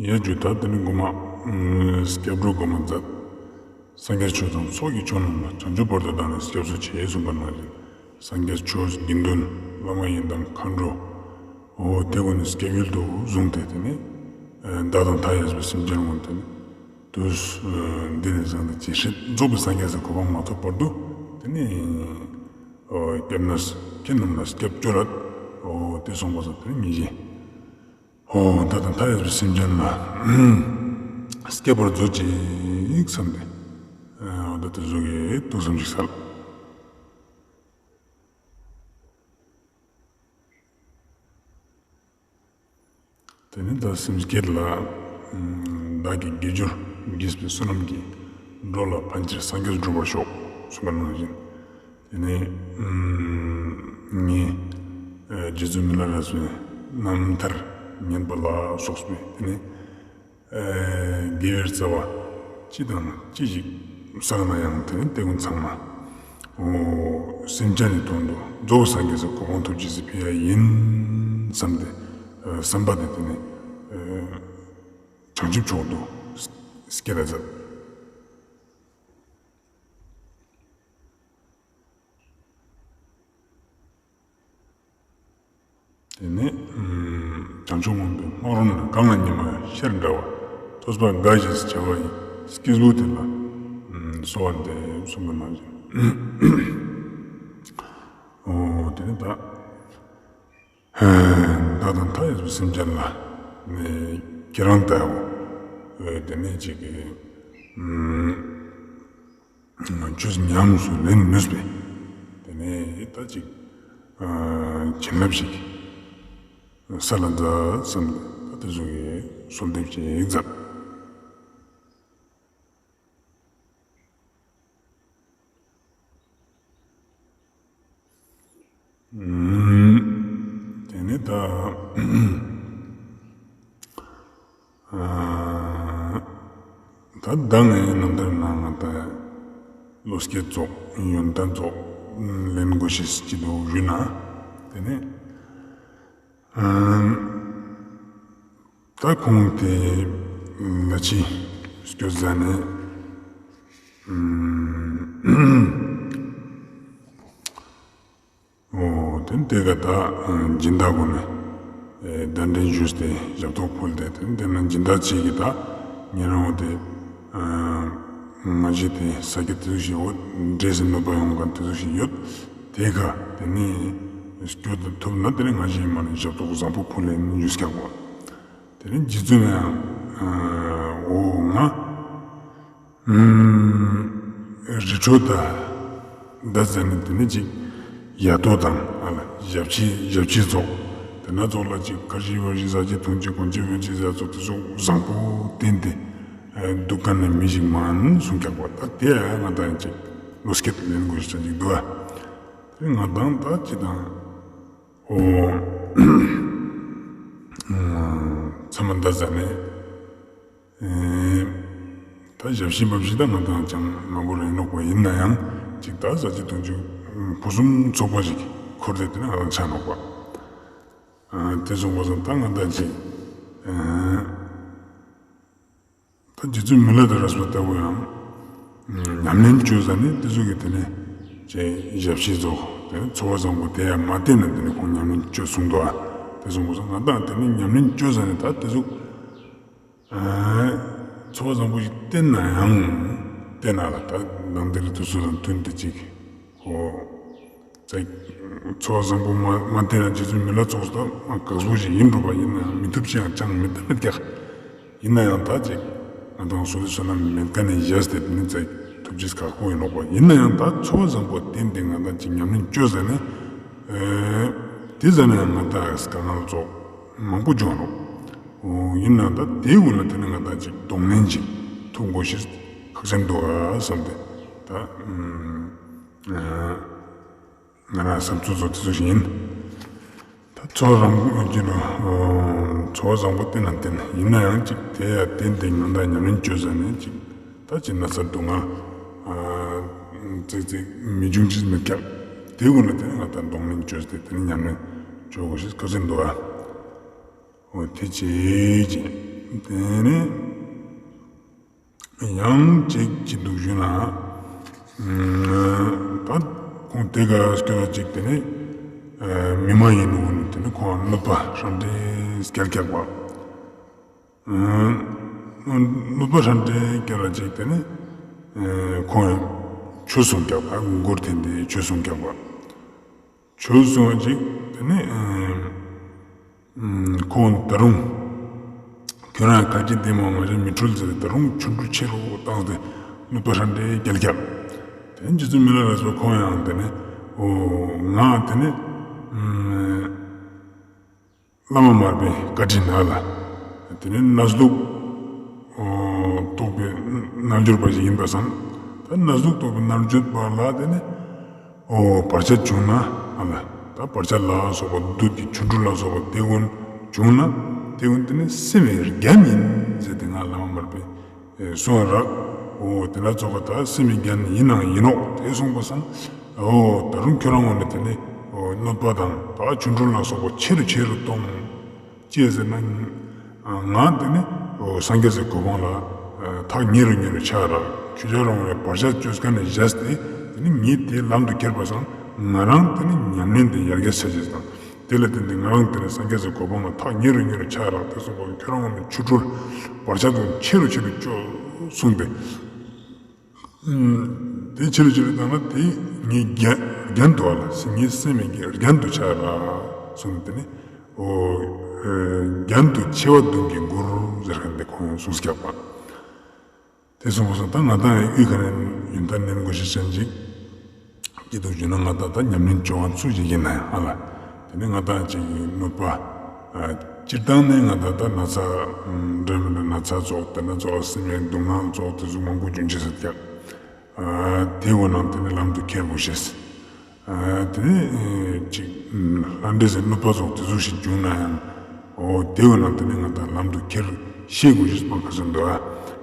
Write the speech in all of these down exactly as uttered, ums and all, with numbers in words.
ཡ་ཇུ། ད་དེ་ནི་གོ་མ་སྐྱབས་འགྲོ་གོ་མ་མཛད། སངས་རྒྱས་ཆོས་དང་ཚོགས་ཀྱི་མཆོག་རྣམས་ལ། བྱང་ཆུབ་བར་དུ་བདག་ནི་སྐྱབས་སུ་མཆི། གསུངས་པ་ནང་བཞིན། སངས་རྒྱས་ཆོས་དགེ་འདུན་བླ་མ་ཡོན་ཏན་མཁའ་འགྲོ། འོ་དེ་ཀུན་ནི་སྐྱབས་ཡུལ་དུ་བཟུང་སྟེ་དེ་ནི་བདག་དང་མཐའ་ཡས་པའི་སེམས་ཅན་ཀུན་དེ་ནི་དུས་འདི་ནས་བཟུང་སྟེ་ཇི་སྲིད་རྫོགས་པའི་སངས་རྒྱས་སི་གོ་འཕང་མ་ཐོབ་བར་དུ་དེ་ནི་སྐྱབས་གནས་ཁྱེད་རྣམས་ལ་སྐྱབས་བཅོལ་ལ། འོ་དེ་གསུངས་པ་སང་དེ་ནི་མི་ཞིག་འོ་བདག་དང་མཐའ་ཡས་པའི་སེམས་ཅན་ལ་སྐྱབས་པར་མཛོད་ཅིག་བསམ་སྟེ། འོ་ད་དེ་ཟུག་གི་ཐུགས་བསམ་ཞིག་སལ། དེ་ནས་ད་སེམས་བསྐྱེད་ལ། བདག་གིས་དགེ་སྦྱོར་བགྱིས་པའི་བསོད་ནམས་ཀྱིས། འགྲོ་ལ་ཕན་ཕྱིར་སངས་རྒྱས་འགྲུབ་པར་ཤོག་གསུངས་པ་ནང་བཞིན། དེ་ནས་ངས་རྗེ་བཙུན་མི་ལ་རས་པའི་རྣམ་ཐར་ཉན་པ་ལ་སོགས་པའི་དེ་ནས་དགེ་བའི་རྩ་བ་ཅི་དང་ཅི་ཞིག་བསགས་ན་ཡང་དེ་ནས་དེ་ཀུན་ཚང་མ་འོ་སེམས་ཅན་ནི་དོན་དུ་རྫོགས་སངས་རྒྱས་སི་གོ་འཕང་ཐོབ་ཅེས་སི་ཕི་ཡ་ཡིན་བསམ་སྟེ་བསམ་པ་དེ་དེ་ནས་བྱང་ཆུབ་མཆོག་ཏུ་སྐྱེད་ད་མཛད། དེ་ནས་བྱང་ཆུབ་མངོན་པའི་སྨག་རུམ་ན། གང་ལ་ཉི་མ་ཤར་འདྲ་བ། ཐོས་པ་དགའ་ཞེས་བྱ་བ་ཡི། སྐྱེས་བུ་དེ་ལ་གསོལ་བ་འདེབས་གསུངས་པ་ནང་བཞིན། འོ་དེ་ནས་ད་བདག་དང་མཐའ་ཡས་པའི་སེམས་ཅན་ལ་ཁྱེད་རང་ལྟ་བུ་དེ་ནས་ཅིག་གི་ཆོས་ཉམས་སུ་ལེན་ནུས་པའི་དེ་ནས་ད་ཅིག་བྱིན་རླབས་ཤིག་སལ་ལ་མཛད་བསམ་སྟེ་ད་དེ་ཟུག་གི་གསོལ་འདེབས་ཅིག་མཛད། དེ་ནས་ད་ད་ལྟ་ངའི་རྣམ་ཐར་ནང་ང་ད་བློ་སྐྱེད་ཙོགས་ཡོན་ཏན་ཙོགས་ལེན་དགོས་ཤེས་ཅི་འདུག་ཞུས་ན། དེ་ནས་ད་ཁོང་དེ་ལ་ཕྱི་སྐྱོད་ཟ་ནས། འོ་དེ་དེ་ག་ད་སྦྱིན་བདག་གུན་ནས་གདན་འདྲེན་ཞུས་ཏེ་ཞབས་ཏོག་ཕུལ་ཏེ། དེ་དེ་ན་སྦྱིན་བདག་ཅིག་གིས་ད་ཉེ་རང་བོ་དེ་ང་ཞིག་དེ་ས་སྐྱ་དེ་ཟུག་ཞིག་འོ་འདྲེས་སེ་གནོད་པ་ཡོང་མཁན་དེ་ཟུག་ཞིག་ཡོད། དེ་ག་དེ་ནས་སྐྱོད་དུ་ཐུབ་ན་དེ་ནས་ང་ཞིག་མ་ནས་ཞབས་ཏོག་བཟང་པོ་ཕུལ་ལེ་ཞུས་ཀྱག་པ། དེ་ནས་རྗེ་བཙུན་ཡང་འོ་ང་རི་ཁྲོད་ད་ད་ཟ་ནས་དེ་ནས་ཅིག་ཡ་ཏོ་དང་ཨ་ལ་ཞབས་ཕྱི་ཞབས་ཕྱི་ཙོགས་དེ་ན་ཙོགས་ལ་ཅིག་ཁ་ཞིག་བ་ཞིག་ཟ་ཅིག་འཐུང་ཅིག་གོན་ཅིག་འོན་ཅིག་ཟ་ཙོགས་དེ་ཙོགས་བཟང་པོ་བསྟན་ཏེ་འདུག་མཁན་ནི་མི་ཞིག་མན་གསུངས་ཀྱག་པ། ད་དེ་ཡང་ང་དང་ཅིག་བློ་སྐྱེད་ལེན་དགོས་ཤེས་ཅིག་འདུག་ཨ། དེ་ང་དང་ད་ཅི་དང་འོ་ཚང་མ་ད་ཟ་ནས། ད་ཞབས་ཕྱི་བབས་ཕྱི་ད་ང་དང་ཅང་མང་པོ་རེ་ནོག་པ། ཡིན་ན་ཡང་ཅིག་ད་ཟ་ཅིག་འཐུང་ཅིག་ཕུན་སུམ་ཚོགས་པ་ཞིག་འཁོར་ཏེ་དེ་ན་ང་དང་ཆ་ནོག་པ། དེ་སོང་པ་སང་ད་ང་དང་ཅིག་ད་རྗེ་བཙུན་མི་ལ་དང་རས་པ་ལྟ་བུ་ཡང་ཉམས་ལེན་བཅོས་ཟ་ནས་དེ་ཟུག་གི་དེ་ནས་ཅིག་ཞབས་ཕྱི་ཚོགས་དེ་ནས་འཚོ་བ་བཟང་པོ་དེ་ཡང་མ་བསྟེན་ན་དེ་ནས་ཁོང་ཉམས་ལེན་བཅོས་གསུངས་འདུག་ཨ། དེ་སོང་པ་སང་ང་དང་དེ་ནས་ཉམས་ལེན་བཅོས་ཟ་ནས་ད་དེ་ཟུག་འཚོ་བ་བཟང་པོ་ཞིག་བསྟེན་ན་ཡང་བསྟེན་ན་ལ་ད་ནང་དེ་རིང་དུས་ཚོད་དང་བསྟུན་ཏེ་ཅིག་འོ་ཙིག་འཚོ་བ་བཟང་པོ་མ་མ་བསྟེན་ན་རྗེ་བཙུན་མི་ལ་ཙོགས་ད་མ་དཀགས་པོ་ཞིག་ཡིན་འགྲོ་པ། ཡིན་ན་ཡང་མི་ཐུབ་ཅི་ཡང་ཅང་མི་ད་མི་རྒྱག་ཡིན་ན་ཡང་ད་ཅིག་ང་དང་སོ་སོའི་བསོད་ནམས་མེད་མཁན་ནས་བཞེས་ཏེ་དེ་ནི་ཙིག་ཐུབ་ཅེས་ཁག་པོ་ཡིན་ནོག་པ། ཡིན་ན་ཡང་ད་འཚོ་བ་བཟང་པོ་བསྟེན་ཏེ་ང་དང་ཅིག་ཉམས་ལེན་བཅོས་ཟ་ནས་དེ་ཟ་ནས་ང་དང་དཀའ་ངལ་ཙོགས་མང་པོ་བྱུང་ནོག་འོ་ཡིན་ན་ད་དེ་ཀུན་ལ་དེ་ནི་ང་དང་ཅིག་གདོང་ལེན་ཅིག་ཐུབ་དགོས་ཤེས་ཁག་ཅན་འདུག་ཨ་བསམ་སྟེ་ད་ང་རང་བསམ་ཚུལ་ཚོ་དེ་ཚོ་ཞིག་ཡིན། ད་འཚོ་བ་རང་གི་ནོ་འཚོ་བ་བཟང་པོ་བསྟེན་ན་བསྟེན་ཡིན་ན་ཡང་ཅིག་དེ་ཡང་བསྟེན་ཏེ་ང་དང་ཉམས་ལེན་བཅོས་ཟ་ནས་ཅིག་ད་ཅིག་ན་ཚ་སྡུག་བསྔལ་ཙིག་ཙིག་མི་འབྱུང་ཅེས་མི་རྒྱག་དེ་ཀུན་ལ་དེ་ནི་ང་དང་གདོང་ལེན་བཅོས་ཏེ་དེ་ནི་ཉམས་ལེན་བཅོ་དགོས་ཤེས་ཁག་ཅན་འདུག་ཨ། འོ་དེ་ཅིག་ཅིག་ ཏེ་ནེ་ཡང་ཅིག་ཅི་དུག་ཞུ་ན། ད་ཁོང་ཏེ་ག་སྐྱོད་ཅིག་ཏེ་ནེ་མི་མ་ཡིན་ནོ་ཏེ་ནེ་ཁོང་གནོད་པ་ཧྲན་ཏེ་སྐྱེལ་སྐྱག་པ། གནོད་པ་ཧྲན་ཏེ་སྐྱེལ་ཅིག་ཏེ་ནེ་ཁོང་ཆོས་སུང་སྐྱག་པ། མགུར་ཏེ་ནེ་ཆོས་སུང་སྐྱག་པ། ཆོས་སུང་ཅིག་ཏེ་ནེ་ཁོང་ད་རུང་ཁྱོད་རང་ག་ཅི་ཏེ་མོ་ང་ཞ་མི་འཁྲུལ་ཟེར་ད་རུང་ཆོ་འཕྲུལ་ཆེ་རུ་བཏང་སྟེ་གནོད་པ་ཧྲན་ཏེ་སྐྱེལ་སྐྱག། ཏེ་ནེ་རྗེ་བཙུན་མི་ལ་རས་པ་ཁོང་ཡང་ཏེ་ནེ་འོ་ང་ཏེ་ནེ་བླ་མ་མར་པའི་བཀའ་དྲིན་ན་ལ། ཏེ་ནེ་གནས་ལུགས་རྟོགས་པའི་རྣལ་འབྱོར་པ་ཞིག་ཡིན་པ་སང་། ད་གནས་ལུགས་རྟོགས་པའི་རྣལ་འབྱོར་པ་ལ་ཏེ་ནེ་འོ་བར་ཆད་བྱུང་ན་ཨ་ལ། ད་བར་ཆད་ལ་སོགས་པ་བདུད་ཀྱི་ཆོ་འཕྲུལ་ལ་སོགས་པ་ཏེ་གུན་བྱུང་ན་ཏེ་གུན་ཏེ་ནེ་སེམས་ཀྱི་རྒྱན་ཡིན་ཟེར་ཏེ་ང་བླ་མ་མར་པའི་གསུང་རག། འོ་ཏེ་ན་ཙོགས་པ་ད་སེམས་ཀྱི་རྒྱན་ཡིན་ནའང་ཡིན་ནོག་ཏེ་གསུངས་པ་སང་། འོ་ད་རུང་ཁྱོད་རང་ངོ་ནེ་ཏེ་ནེ་འོ་གནོད་པ་དང་ད་ཆོ་འཕྲུལ་ལ་སོགས་པ་ཆེ་རུ་ཆེ་རུ་གཏོང་། ཅི་ཟེར་ན་ང་ཏེ་ནེ་འོ་སངས་རྒྱས་སི་གོ་འཕང་ལ་ཐག་ཉེ་རུ་ཉེ་རུ་ཆ་རག། ཁྱོད་རང་ངོ་ནེ་བར་ཆད་ཅོ་ཁན་ནི་བཞག་སྟེ་ཏེ་ནེ་ངས་ཏེ་ལམ་དུ་ཁྱེར་པ་སང་ང་རང་ཏེ་ནེ་ཉམས་ལེན་ཏེ་ཡར་རྒྱས་ཆ་ཅེས་དང་། ཏེ་ལ་བརྟེན་ཏེ་ང་རང་ཏེ་ནེ་སངས་རྒྱས་སི་གོ་འཕང་ལ་ཐག་ཉེ་རུ་ཉེ་རུ་ཆ་རག་ཏེ་གསུངས་པ་ཁྱོད་རང་ངོ་ནེ་ཆོ་འཕྲུལ་བར་ཆད་དུ་ཆེ་རུ་ཆེ་རུ་ཅོ་གསུངས་ཏེ། ཏེ་ཆེ་རུ་ཆེ་རུ་བཏང་ན་ཏེ་ངའི་རྒྱན་རྒྱན་དུ་བ་ལ་ངའི་སེམས་ཀྱི་རྒྱན་དུ་ཆ་རག་གསུངས་ཏེ་ནེ་འོ་རྒྱན་དུ་ཆེ་བ་བདུན་གྱི་མགུར་ཟེར་ཁན་ཏེ་ཁོང་གསུངས་སྐྱག་པ། ཏེ་གསུངས་པ་སང་ད་ང་དང་ཡང་ཡུལ་ཁ་ནེ་ཡོན་ཏན་ལེན་དགོས་ཤེས་ཅན་ཅིག་ཅི་དུག་ཞུ་ན་ང་དང་ད་ཉམས་ལེན་ཅོ་ཁན་ཚུ་ཞིག་ཡིན་ན་ཡང་ཨ་ལ། ཏེ་ནེ་ང་དང་ཅིག་གནོད་པ་སྤྱིར་བཏང་ནེ་ང་དང་ད་ན་ཚ་འདྲ་མི་འདྲ་ན་ཚ་ཙོགས་ཏེ་ན་ཙོགས་སེམས་ཀྱི་སྡུག་བསྔལ་ཙོགས་ཏེ་ཟུག་མང་པོ་འབྱུང་ཅེས་ཡོད་ཀྱག། ཏེ་གུན་ནང་ཏེ་ནེ་ལམ་དུ་ཁྱེར་དགོས་ཤེས། ཏེ་ནེ་ཅིག་ལྷ་འདྲེ་ཟེར་གནོད་པ་ཙོགས་ཏེ་ཟུག་ཞིག་བྱུང་ན་ཡང་འོ་ཏེ་གུན་ནང་ཏེ་ནེ་ང་དང་ལམ་དུ་ཁྱེར་ཤེས་དགོས་ཤེས་པོ་ཁ་ཚོན་འདུག་ཨ།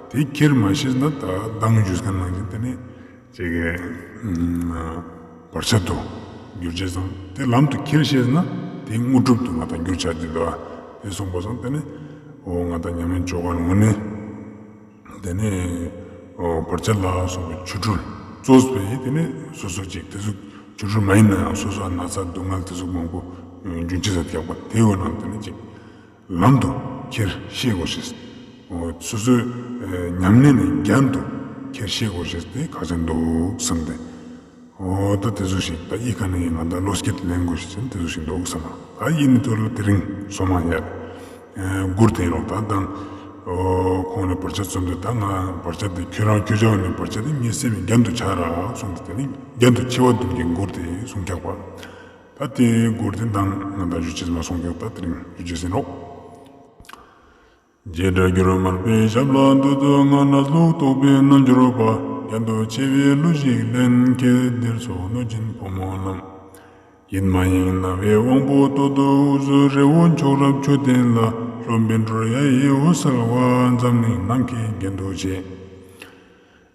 ཏེ་ཁྱེར་མ་ཤེས་ན་ད་མདང་ཞུས་ཁན་ནང་བཞིན་ཏེ་ནེ་ཅིག་བར་ཆད་དུ་འགྱུར་ཅེས་སང་ཏེ་ལམ་དུ་ཁྱེར་ཤེས་ན་ཏེ་དངོས་གྲུབ་ཏུ་ང་དང་འགྱུར་ཆ་ཅེས་འདུག་ཨ། ཏེ་གསུངས་པ་སང་ཏེ་ནེ་འོ་ང་དང་ཉམས་ལེན་ཅོ་ཁན་ངོ་ནེ། ཏེ་ནེ་འོ་བར་ཆད་ལ་སོགས་པའི་ཆོ་འཕྲུལ་ཙོགས་པའི་ཏེ་ནེ་སོ་སོ་ཅིག་ཏེ་ཟུག་ཆོ་འཕྲུལ་མ་ཡིན་ན་ཡང་སོ་སོ་ན་ཚ་སྡུག་བསྔལ་ཏེ་ཟུག་མང་པོ་འབྱུང་ཅེས་ཡོད་ཀྱག་པ། ཏེ་གུན་ནང་ཏེ་ནེ་ཅིག་ལམ་དུ་ཁྱེར་ཤེས་དགོས་ཤེས། འོ་སོ་སོའི་ཉམས་ལེན་ནི་རྒྱན་དུ་ཁྱེར་ཤེས་དགོས་ཤེས་ཏེ་ཁ་ཚོན་འདུག་བསམ་སྟེ། འོ་ད་ཏེ་ཟུག་ཞིག་ད་ཡིད་ཁ་ནེ་ང་དང་བློ་སྐྱེད་ལེན་དགོས་ཤེས་ཅན་ཏེ་ཟུག་ཞིག་འདུག་བསམ། ད་ཡིན་ནི་ཐོག་ལ་དེ་རིང་སོ་མ་ཡ་མགུར་ཏེ་ཡིན་ནོག། ད་དང་འོ་ཁོང་ནེ་བར་ཆད་རྩོམ་དུས་ད་ང་བར་ཆད་ཏེ་ཁྱོད་རང་ཁྱོད་ཅག་ནེ་བར་ཆད་ཏེ་ངའི་སེམས་ཀྱི་རྒྱན་དུ་ཆ་རག་གསུངས་ཏེ་ཏེ་ནེ་རྒྱན་དུ་ཆེ་བ་བདུན་གྱི་མགུར་ཏེ་གསུངས་ཀྱག་པ། ད་ཏེ་མགུར་ཏེ་དང་ང་དང་ཞུ་ཅེས་མ་སོང་ཀྱག། ད་དེ་རིང་ཞུ་ཅེས་ཡིན་ནོག། རྗེ་སྒྲ་བསྒྱུར་མར་པའི་ཞབས་ལ་འདུད། ང་གནས་ལུགས་རྟོགས་པའི་རྣལ་འབྱོར་པ། རྒྱན་དུ་ཆེ་བའི་གླུ་ཞིག་ལེན། ཁྱེད་འདིར་འཚོགས་གནོད་སྦྱིན་ཕོ་མོ་རྣམས། ཡིད་མ་ཡེངས་སྣང་བའི་དབང་པོ་ཏོག་ཏོ་དབུ་གཟུགས་རི་བོ་མཆོག་རབ་མཆོད་རྟེན་ལ། ལྷོ་བཻ་ཌཱུརྱ་ཡི་འོད་གསལ་བ། འཛམ་གླིང་ནམ་མཁའི་རྒྱན་དུ་ཆེ།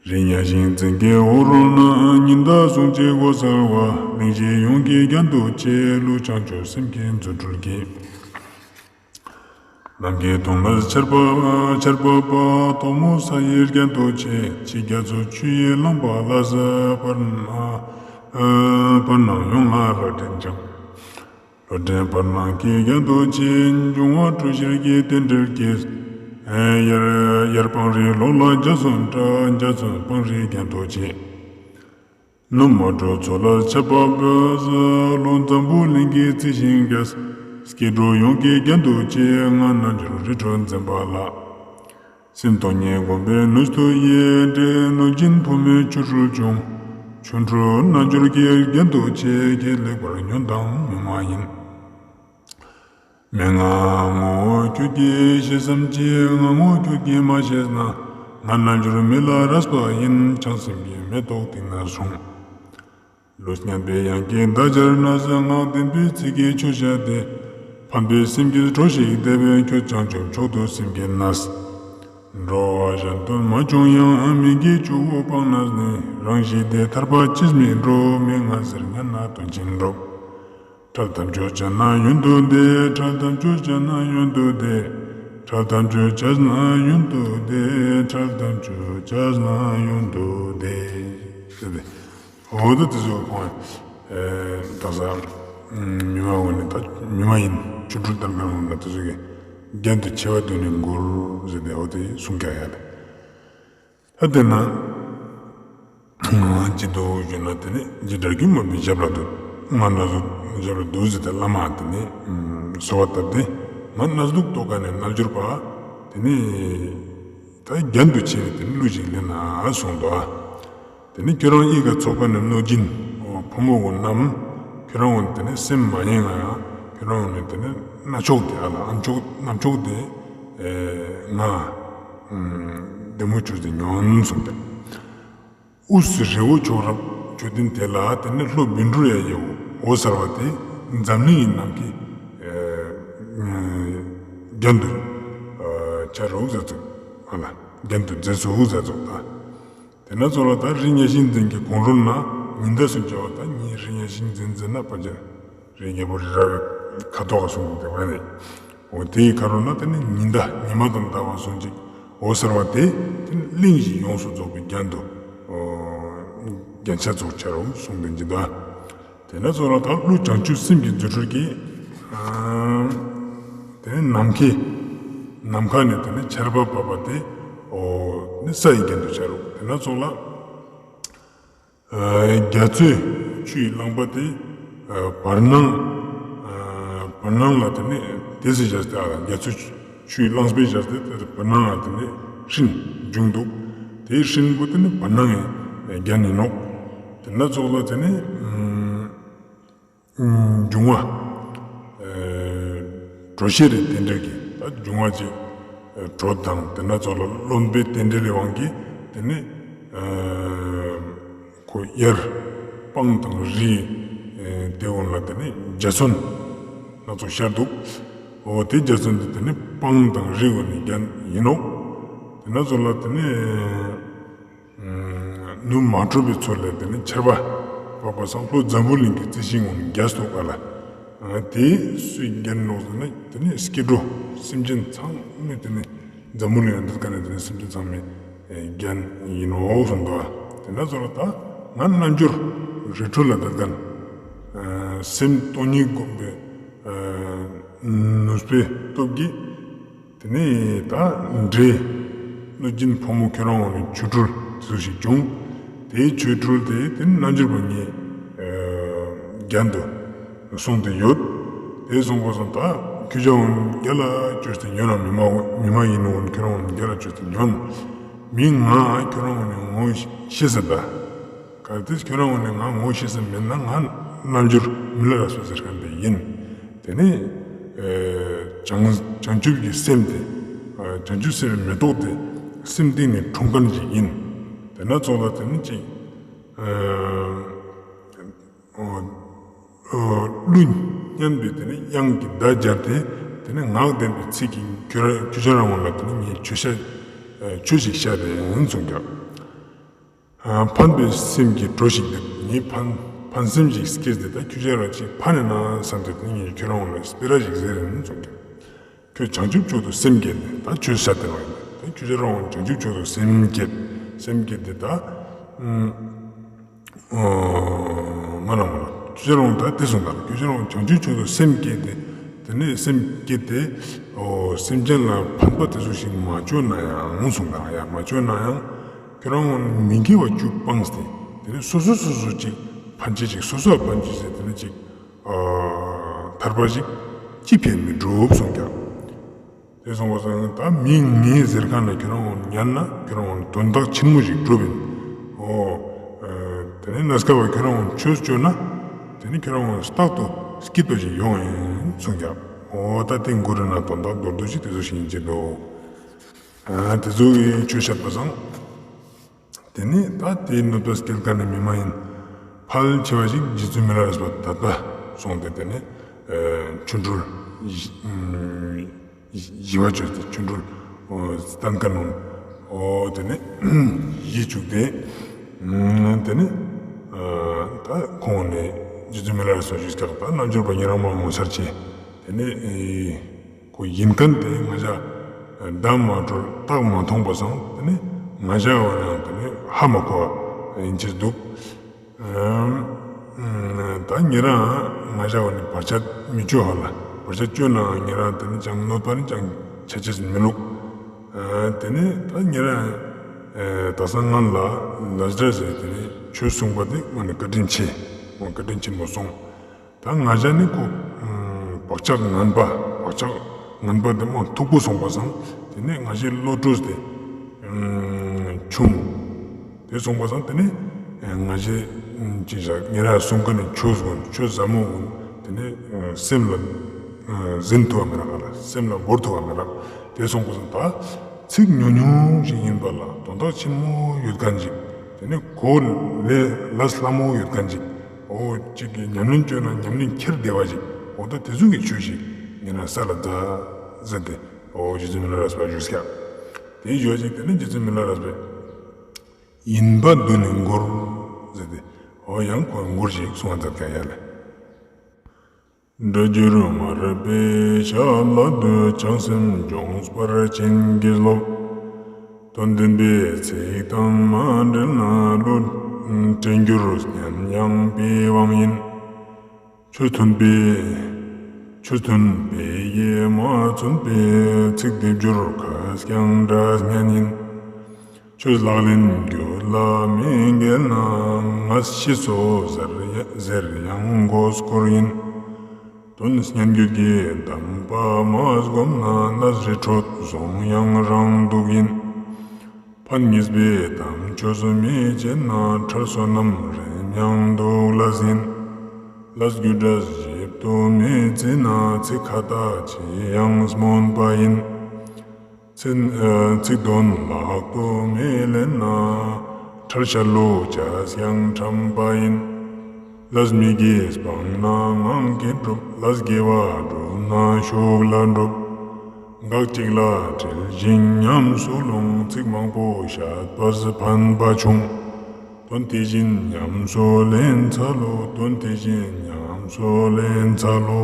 རི་གཉའ་ཤིང་ཙན་གྱི་འོག་རོལ་ན། ཉི་ཟླ་ཟུང་བཅས་འོད་གསལ་བ། གླིང་བཞི་ཡོངས་ཀྱི་རྒྱན་དུ་ཆེ། ཀླུ་བྱང་ཆུབ་སེམས་ཀྱི་རྫུ་འཕྲུལ་གྱིས། ནམ་མཁའི་མཐོངས་ལ་ཆར་པ་ཆར་པ་བབས། དོག་མོ་ས་ཡི་རྒྱན་དུ་ཆེ། ཕྱི་རྒྱ་མཚོ་ཆུ་ཡི་རླངས་པ་ལས། བར་སྣང་བར་སྣང་ཡོངས་ལ་རབ་སྤྲིན་འཁྱམས། ལྷོ་སྤྲིན་བར་སྣང་གི་རྒྱན་དུ་ཆེ། འབྱུང་བ་འཕྲོ་ཕྱིར་གྱི་རྟེན་འབྲེལ་གྱིས། ཡར་ཡར་སྤང་རི་ལོགས་ལ་འཇའ་ཚོན་བཀྲ། འཇའ་ཚོན་སྤང་རིའི་རྒྱན་དུ་ཆེ། ནུབ་མོ་གྲུ་མཚོ་ལ་ཆར་པ་བབས། ལྷོ་འཛམ་བུ་གླིང་གི་རྩི་ཤིང་རྒྱས། སྐྱེ་འགྲོ་ཡོངས་ཀྱི་རྒྱན་དུ་ཆེ། ང་རྣལ་འབྱོར་རི་ཁྲོད་འཛིན་པ་ལ། སེམས་སྟོང་ཉིད་བསྒོམས་པས་ནུས་མཐུ་ཡིས། འདྲེ་གནོད་སྦྱིན་ཕོ་མོའི་ཆོ་འཕྲུལ་འབྱུང་། ཆོ་འཕྲུལ་རྣལ་འབྱོར་གྱི་རྒྱན་དུ་ཆེ། ཁྱེད་ལེགས་པར་ཉོན་དང་མི་མ་ཡིན། མན་ངག་ངོ་བོ་ཁྱོད་ཀྱིས་ཤེས་སམ་ཅི། ངག་ངོ་ཁྱོད་ཀྱིས་མ་ཤེས་ན། ང་རྣལ་འབྱོར་མི་ལ་རས་པ་ཡིན། བྱང་སེམས་ཀྱི་མེ་ཏོག་སྟེང་ན་སྲུང་། ལུས་མཉམ་པའི་དབྱངས་ཀྱི་མདའ་སྦྱར་ན། ངག་བདེན་པའི་ཚིག་གིས་ཆོས་བཤད་དེ། ཕན་པའི་སེམས་ཀྱིས་གྲོ་ཞིག་བདེ་བའི་ཁྱོད་བྱང་ཆུབ་མཆོག་ཏུ་སེམས་བསྐྱེད་ནས། འགྲོ་བ་གཞན་དོན་མ་བྱུང་ཡང་། མི་དགེ་བཅུ་པོ་སྤངས་ནས་ནི། རང་ཞི་བདེ་ཐར་པ་ཅིས་མི་འགྲུབ། མི་ངན་ཟེར་ཉན་ན་དོན་ཆེན་འགྲུབ། ཁྲལ་དམ་ཆོས་བྱས་ན་ཡུན་དུ་བདེ། ཁྲལ་དམ་ཆོས་བྱས་ན་ཡུན་དུ་བདེ། འཕྲལ་དམ་ཆོས་བྱས་ན་ཡུན་དུ་བདེ། འཕྲལ་དམ་ཆོས་བྱས་ན་ཡུན་དུ་བདེ། ཟེར་ཏེ། འོ་ད་དེ་ཚོ་ཁོང་ཨེ་དག་ས་མི་མ་འོ་ནི་ད་མི་མ་ཡིན་ཆོ་འཕྲུལ་སྟན་མཁན་འོ་ན་དེ་ཚོ་གི་རྒྱན་དུ་ཆེ་བ་འདོན་ནི་འགུར་ཟེར་ཏེ་འོ་དེ་གསུང་ཀྱག་ཡ་ལེ། ད་དེ་ན་ཅི་འདུག་ཞུ་ན་དེ་ནི་ཇི་ལྟར་རྒྱུན་མ་པའི་ཞབས་ལ་འདུད། མ་ན་ཟུག་ཞབས་ལ་འདུད་ཟེར་ཏེ་བླ་མ་དེ་ནི་གསོལ་བ་བཏབ་སྟེ་མ་ན་ཟུག་རྟོགས་མཁན་ནི་རྣལ་འབྱོར་པ་དེ་ནི་ད་རྒྱན་དུ་ཆེ་བའི་དེ་ནི་གླུ་ཞིག་ལེན་ན་གསུངས་འདུག་ཨ། དེ་ནི་ཁྱོད་རང་ཨི་ཀ་ཚོགས་པ་ནི་གནོད་སྦྱིན་ཕོ་མོ་གུན་ནམ་ཁྱོད་རང་གུན་དེ་ནི་སེམས་མ་ཡེངས་ང་ཡང་ཁྱོད་རང་གུན་ནི་དེ་ནི་རྣམ་ཅོག་དེ་ཨ་ལ་ཨ་མཆོག་རྣམ་ཅོག་དེ་ང་བདེ་མོ་བཅོས་ཏེ་ཉོན་གསུངས་ཏེ། དབུས་སུ་རི་བོ་མཆོག་རབ་མཆོད་རྟེན་དེ་ལ་དེ་ནི་ལྷོ་བཻ་ཌཱུརྱ་ཡི་འོད་གསལ་བ་དེ་འཛམ་གླིང་གི་ནམ་མཁའི་རྒྱན་དུ་ཆ་རུག་ཟེར་ཚུགས་ཨ་ལ་རྒྱན་དུ་མཛད་ཚུགས་ཟེར་ཚུགས་ད། དེ་ན་ཚོ་ལ་ད་རི་གཉའ་ཤིང་འཛིན་གྱི་གོང་རོལ་ན་ཉི་ཟླ་སུ་འཇལ་བ་དང་ཉི་རི་གཉའ་ཤིང་འཛིན་འཛིན་ན་པ་ཅན་རི་རྒྱལ་པོ་རི་རབ་ཁ་དོག་ག་གསུངས་ཏེ་བ་ནི། འོ་དེའི་ཁ་རོ་ན་དེ་ནི་ཉི་ཟླ་ཉི་མ་དང་ཟླ་བ་གསུངས་ཅིག་འོད་གསལ་བ་དེ་དེ་ནི་གླིང་བཞི་ཡོངས་སུ་རྫོགས་པའི་རྒྱན་དུ་རྒྱན་ཆ་རྫོགས་ཆ་རུག་གསུངས་ཏེ་ཇི་ལྟ། དེ་ན་ཚོ་ལ་ད་གླུ་བྱང་ཆུབ་སེམས་ཀྱི་རྫུ་འཕྲུལ་གྱིས་དེ་ནི་ནམ་མཁའི་ནམ་མཁའ་ནས་དེ་ནི་ཆར་པ་བབས་པ་དེ་འོ་ནི་ས་ཡི་རྒྱན་དུ་ཆ་རུག་དེ་ན་ཚོ་ལ། རྒྱ་མཚོའི་ཆུ་ཡི་རླངས་པ་དེ་བར་སྣང་བར་སྣང་ལ་དེ་ནི་དེ་སི་བཞག་སྟེ་ཨ་རྒྱ་མཚོའི་ཆུ་ཡི་རླངས་པའི་བཞག་སྟེ་དེ་བར་སྣང་ལ་དེ་ནི་སྤྲིན་འབྱུང་འདུག་དེའི་སྤྲིན་པོ་དེ་ནི་བར་སྣང་གི་རྒྱན་ཡིན་ནོག་དེ་ན་ཚོགས་ལ་དེ་ནི་འབྱུང་བ་འགྲོ་ཤེས་རིག་རྟེན་འབྲེལ་གྱི་ད་འབྱུང་བ་ཅིག་གྲོ་དང་དེ་ན་ཚོགས་ལ་རློན་པའི་རྟེན་འབྲེལ་ལས་དབང་གིས་དེ་ནི་ཁོ་ཡར་སྤང་དང་རི་དེ་འོ་ལ་དེ་ནི་འཇའ་ཚོན་སྣ་ཚོགས་ཤར་འདུག་འོ་དེ་འཇའ་ཚོན་དེ་དེ་ནི་སྤང་དང་རི་འོ་ནི་རྒྱན་ཡིན་ནོག་དེ་ན་ཚོགས་ལ་དེ་ནི། ནུབ་མ་དྲོ་པའི་ཚོད་ལ་དེ་ནི་ཆར་པ་བབས་པ་སང་ལྷོ་འཛམ་བུ་གླིང་གི་རྩི་ཤིང་འོ་ནི་རྒྱས་སོགས་ཀ་ལ། དེ་སུའི་རྒྱན་ནོག་ཟེར་ན་དེ་ནི་སྐྱེ་འགྲོ་སེམས་ཅན་ཚང་མའི་དེ་ནི་འཛམ་བུ་གླིང་ལ་འདུག་ག་ནི་དེ་ནི་སེམས་ཅན་ཚང་མའི་རྒྱན་ཡིན་ནོག་གསུངས་འདུག་དེ་ན་ཚོ་ལ་ད་ང་རྣལ་འབྱོར་རི་ཁྲོད་ལ་འདུག་ག་ནི་སེམས་སྟོང་ཉིད་སྒོམ་པའི་ནུས་པའི་སྟོབས་ཀྱིས། དེ་ནས་ད་འདྲེ་གནོད་སྦྱིན་ཕོ་མོ་ཁྱོད་རང་འོ་ནི་ཆོ་འཕྲུལ་དེ་ཚོ་ཞིག་བྱུང་། དེའི་ཆོ་འཕྲུལ་དེ་དེ་ནི་རྣལ་འབྱོར་པ་ངའི་རྒྱན་དུ་གསུངས་ཏེ་ཡོད། དེ་གསུངས་པ་སང་ད་ཁྱོད་ཅག་འོ་ནི་རྒྱལ་ལ་བཅོས་ཏེ་ཉོན་ན་མི་མ་མི་མ་ཡིན་ནོ་འོ་ནི་ཁྱོད་རང་འོ་ནི་རྒྱལ་ལ་བཅོས་ཏེ་ཉོན། མི་ང་ཁྱོད་རང་འོ་ནི་ངོ་ཤེས་ས་ད། གལ་ཏེ་ཁྱོད་རང་འོ་ནི་ང་ངོ་ཤེས་ས་མེད་ན་ང་རྣལ་འབྱོར་མི་ལ་རས་པ་ཟེར་མཁན་དེ་ཡིན། དེ་ནི་བྱང་བྱང་ཆུབ་ཀྱི་སེམས་དེ་བྱང་ཆུབ་སེམས་དཔའི་མེ་ཏོག་དེ་སེམས་གཏིང་ནས་འཁྲུངས་མཁན་ཞིག་ཡིན། དེ་ན་ཚོགས་ལ་དེ་ནི་ཅིག་གླུ་སྙན་པའི་དེ་ནི་དབྱངས་ཀྱི་བརྡ་སྦྱར་ཏེ་དེ་ནི་ངག་བདེན་པའི་ཚིག་གིས་ཁྱོད་ཁྱོད་ཅག་རང་འོ་ལ་དེ་ནི་ངས་ཆོས་བཤད་ཆོས་ཤིག་བཤད་དེ་ཡིན་གསུངས་ཀྱང་། ཕན་པའི་སེམས་ཀྱིས་གྲོ་ཞིག་འདེབས། ངས་ཕན་ཕན་སེམས་ཤིག་སྐྱེས་ཏེ་ད་ཁྱོད་ཅག་རང་ཅིག་ཕན་ནི་ན་བསམ་སྟེ་དེ་ངས་ཁྱོད་རང་ལ་སྤེ་ར་ཞིག་ཟེར་ཡིན་གསུངས་ཀྱང་། ཁྱོད་བྱང་ཆུབ་མཆོག་ཏུ་སེམས་བསྐྱེད་ནས་ད་ཆོས་བཤད་དེ་རང་ཡིན། ད་ཁྱོད་ཅག་རང་བྱང་ཆུབ་མཆོག་ཏུ་སེམས་བསྐྱེད་སེམས་བསྐྱེད་དེ་ད་ང་ན་མོ་ལ་ཁྱོད་ཅག་རང་ད་དེ་གསུངས་ད་ཁྱོད་ཅག་རང་བྱང་ཆུབ་མཆོག་ཏུ་སེམས་བསྐྱེད་དེ་དེ་ནས་སེམས་བསྐྱེད་དེ་སེམས་ཅན་ལ་ཕན་པ་དེ་ཚོ་ཞིག་མ་བཅོས་ན་ཡང་གསུངས་ད་ཡང་མ་བཅོས་ན་ཡང་། ཁྱོད་རང་མི་དགེ་བ་བཅུ་སྤངས་ཏེ་དེ་ནས་སོ་སོ་སོ་སོ་ཅིག་ཕན་ཅེས་ཅིག་སོ་སོ་ཕན་ཅེས་ཟེར་དེ་ནས་ཅིག་ཐར་པ་ཅིག་ཅི་ཕན་མི་འགྲུབ་གསུངས་ཀྱང་། དེ་གསུངས་པ་སང་ད་མི་ངས་ཟེར་མཁན་ལ་ཁྱོད་རང་ཉན་ན་ཁྱོད་རང་དོན་དག་ཆེན་མོ་ཞིག་འགྲུབ་ཡིན། འོ་དེ་ནས་གནས་སྐབས་ཁྱོད་རང་ཆོས་བཅོས་ན་དེ་ནས་ཁྱོད་རང་རྟག་ཏུ་སྐྱིད་པ་ཞིག་ཡོང་ཡིན་གསུངས་ཀྱང་། འོ་ད་དེ་མགོ་རིལ་ན་དོན་དག་མདོར་བསྡུས་ཤིག་དེ་ཚོ་ཞིག་ཡིན་གྱི་འདུག་ཨ་དེ་ཚོ་གི་ཆོས་བཤད་པ་སང་། དེ་ནི་ད་དེའི་ནུས་པ་སྐྱེལ་མཁན་ནི་མི་མ་ཡིན། ཕལ་ཆེ་བ་ཞིག་རྗེ་བཙུན་མི་ལ་རས་པ་ད་ལྟ་སོང་སྟེ་དེ་ནི་ཆོ་འཕྲུལ་ཞི་བ་བཅོས་ཏེ་ཆོ་འཕྲུལ་སྟན་མཁན་ནོ། འོ་དེ་ནི་ཞི་བཅུག་སྟེ་དེ་ནི་ད་ཁོང་ནི་རྗེ་བཙུན་མི་ལ་རས་པ་ཞུས་ཀྱང་ད་རྣལ་འབྱོར་པ་ཉེ་རང་མ་ངོ་མཚར་ཆེ་དེ་ནི། ཁོ་ཡིན་མཁན་དེ་ང་ཞ་ བརྡ་མ་གྲོལ་རྟགས་མ་མཐོང་པ་སང་དེ་ནི་ང་ཞ་བོ་ནང་དེ་ནི་ཧ་མ་གོ་བ་ཡིན་ཅེས་འདུག་ཨམ། ད་ཉེ་རང་ང་ཞ་བོ་ནི་བར་ཆད་མི་གཅོད་ཧ་ལ། བར་ཆད་གཅོད་ནའང་ཉེ་རང་དེ་ནི་ཅང་གནོད་པ་ནི་ཅང་ཆ་ཅེས་མི་ལུག་ཨ། དེ་ནི་ད་ཉེ་རང་ཨེ་ད་སང་ང་ལ་ལ་ཟེར་དེ་ནི་ཆོས་གསུངས་པ་དེ་ང་ནི་བཀའ་དྲིན་ཆེ། ང་བཀའ་དྲིན་ཆེན་པོ་སོང་། ད་ང་ཞ་ནི་ཁོ་ཨམ་བག་ཆགས་ངན་པ་བག་ཆགས་ངན་པ་དེ་མོ་མཐུག་པོ་སོང་པ་སང་དེ་ནི་ང་ཞའི་བློ་གྲོས་དེ་ཨམ་ཆུང་། དེ་སོང་པ་སང་དེ་ནི་ཨེ་ང་ཞའི་ཨམ་ཅི་ཞག་ཉེ་རང་གསུང་མཁན་ནི་ཆོས་གུན་ཆོས་ཟབ་མོ་གུན་དེ་ནི་ཨེ་སེམས་ལ་ཨེ་འཛིན་ཐུབ་བ་མི་རག་ལ། སེམས་ལ་འགོར་ཐུབ་བ་མི་རག་དེ་སོང་པ་སང་ད་ཚིག་ཉུང་ཉུང་ཞིག་ཡིན་པ་ལ་དོན་དག་ཆེན་མོ་ཡོད་མཁན་ཅིག་དེ་ནི་གོ་ལས་ལས་སླ་མོ་ཡོད་མཁན་ཅིག་འོ་ཅིག་གི་ཉམས་ལེན་བཅོས་ན་ཉམས་ལེན་འཁྱེར་བདེ་བ་ཅིག་འོ་ད་དེ་ཚོ་གི་ཆོས་ཤིག་ཉེ་རང་སལ་ལ་ད་ཟེར་ཏེ་འོ་རྗེ་བཙུན་མི་ལ་རས་པ་བཞུགས་ཀྱག་དེ་ཞོ་ཅིག་དེ་ནི་རྗེ་བཙུན་མི་ལ་རས་པས་ཡིན་པ་འདུག་ནི་མགུར་ཟེར་ཏེ་འོ་ཡང་ཁོ་མགུར་ཞིག་གསུང་བ་མཛད་ཀྱག་ཡ་ལེ། སྒྲ་བསྒྱུར་མར་པའི་ཞབས་ལ་འདུད། བྱང་སེམས་སྦྱོངས་པར་བྱིན་གྱིས་རློབས། དོན་བདེན་པའི་ཚིག་དང་མ་འབྲེལ་ན་གླུ། བྲན་འགྱུར་སྙན་དབྱངས་པའི་དབང་ཡིན། ཆོས་མཐུན་པའི་ཆོས་མཐུན་པའི་ཡིད་མ་མཚོན་པའི། ཚིག་སྡེབ་སྦྱོར་ཁ་སྐྱེངས་སྒྲ་སྙན་ཡིན། ཆོས་ལག་ལེན་རྒྱུད་ལ་མི་འགལ་ན། ངས་ཤེས་སོ་ཟེར་ཟེར་ཡང་མགོ་སྐོར་ཡིན། དོན་སྙན་བརྒྱུད་ཀྱི་གདམས་པ་མ་བསྒོམས་ན། གནས་རི་ཁྲོད་སོང་ཡང་རང་སྡུག་ཡིན། ཕན་ངེས་པའི་དམ་ཆོས་མི་བྱེད་ན། ཁྲེལ་བསོད་ནམས་རེམ་ཡང་སྡུག་ལས་ཡིན། ལས་རྒྱུ་འབྲས་ཞིབ་ཏུ་མི་བརྩི་ན། ཚིག་ཁ་ཏ་ཅི་ཡང་སྨོན་པ་ཡིན། ཚིག་ཚིག་དོན་ལག་ཏུ་མི་ལེན་ན། ཁྲེལ་ཤ་ལུག་བྱས་ཡང་ཁྲམ་པ་ཡིན། ལས་མི་དགེ་སྤངས་ན་ངང་གིས་འགྲུབ། ལས་དགེ་བ་བསྒྲུབས་ན་ཤུགས་ལ་འགྲུབ། འགག་གཅིག་ལ་དྲིལ་ཞིང་ཉམས་སུ་ལོངས། ཚིག་མང་པོ་བཤད་པས་ཕན་པ་ཆུང་། དོན་དེ་བཞིན་ཉམས་སུ་ལེན་འཚལ་ལོ། དོན་དེ་བཞིན་ཉམས་སུ་ལེན་འཚལ་ལོ།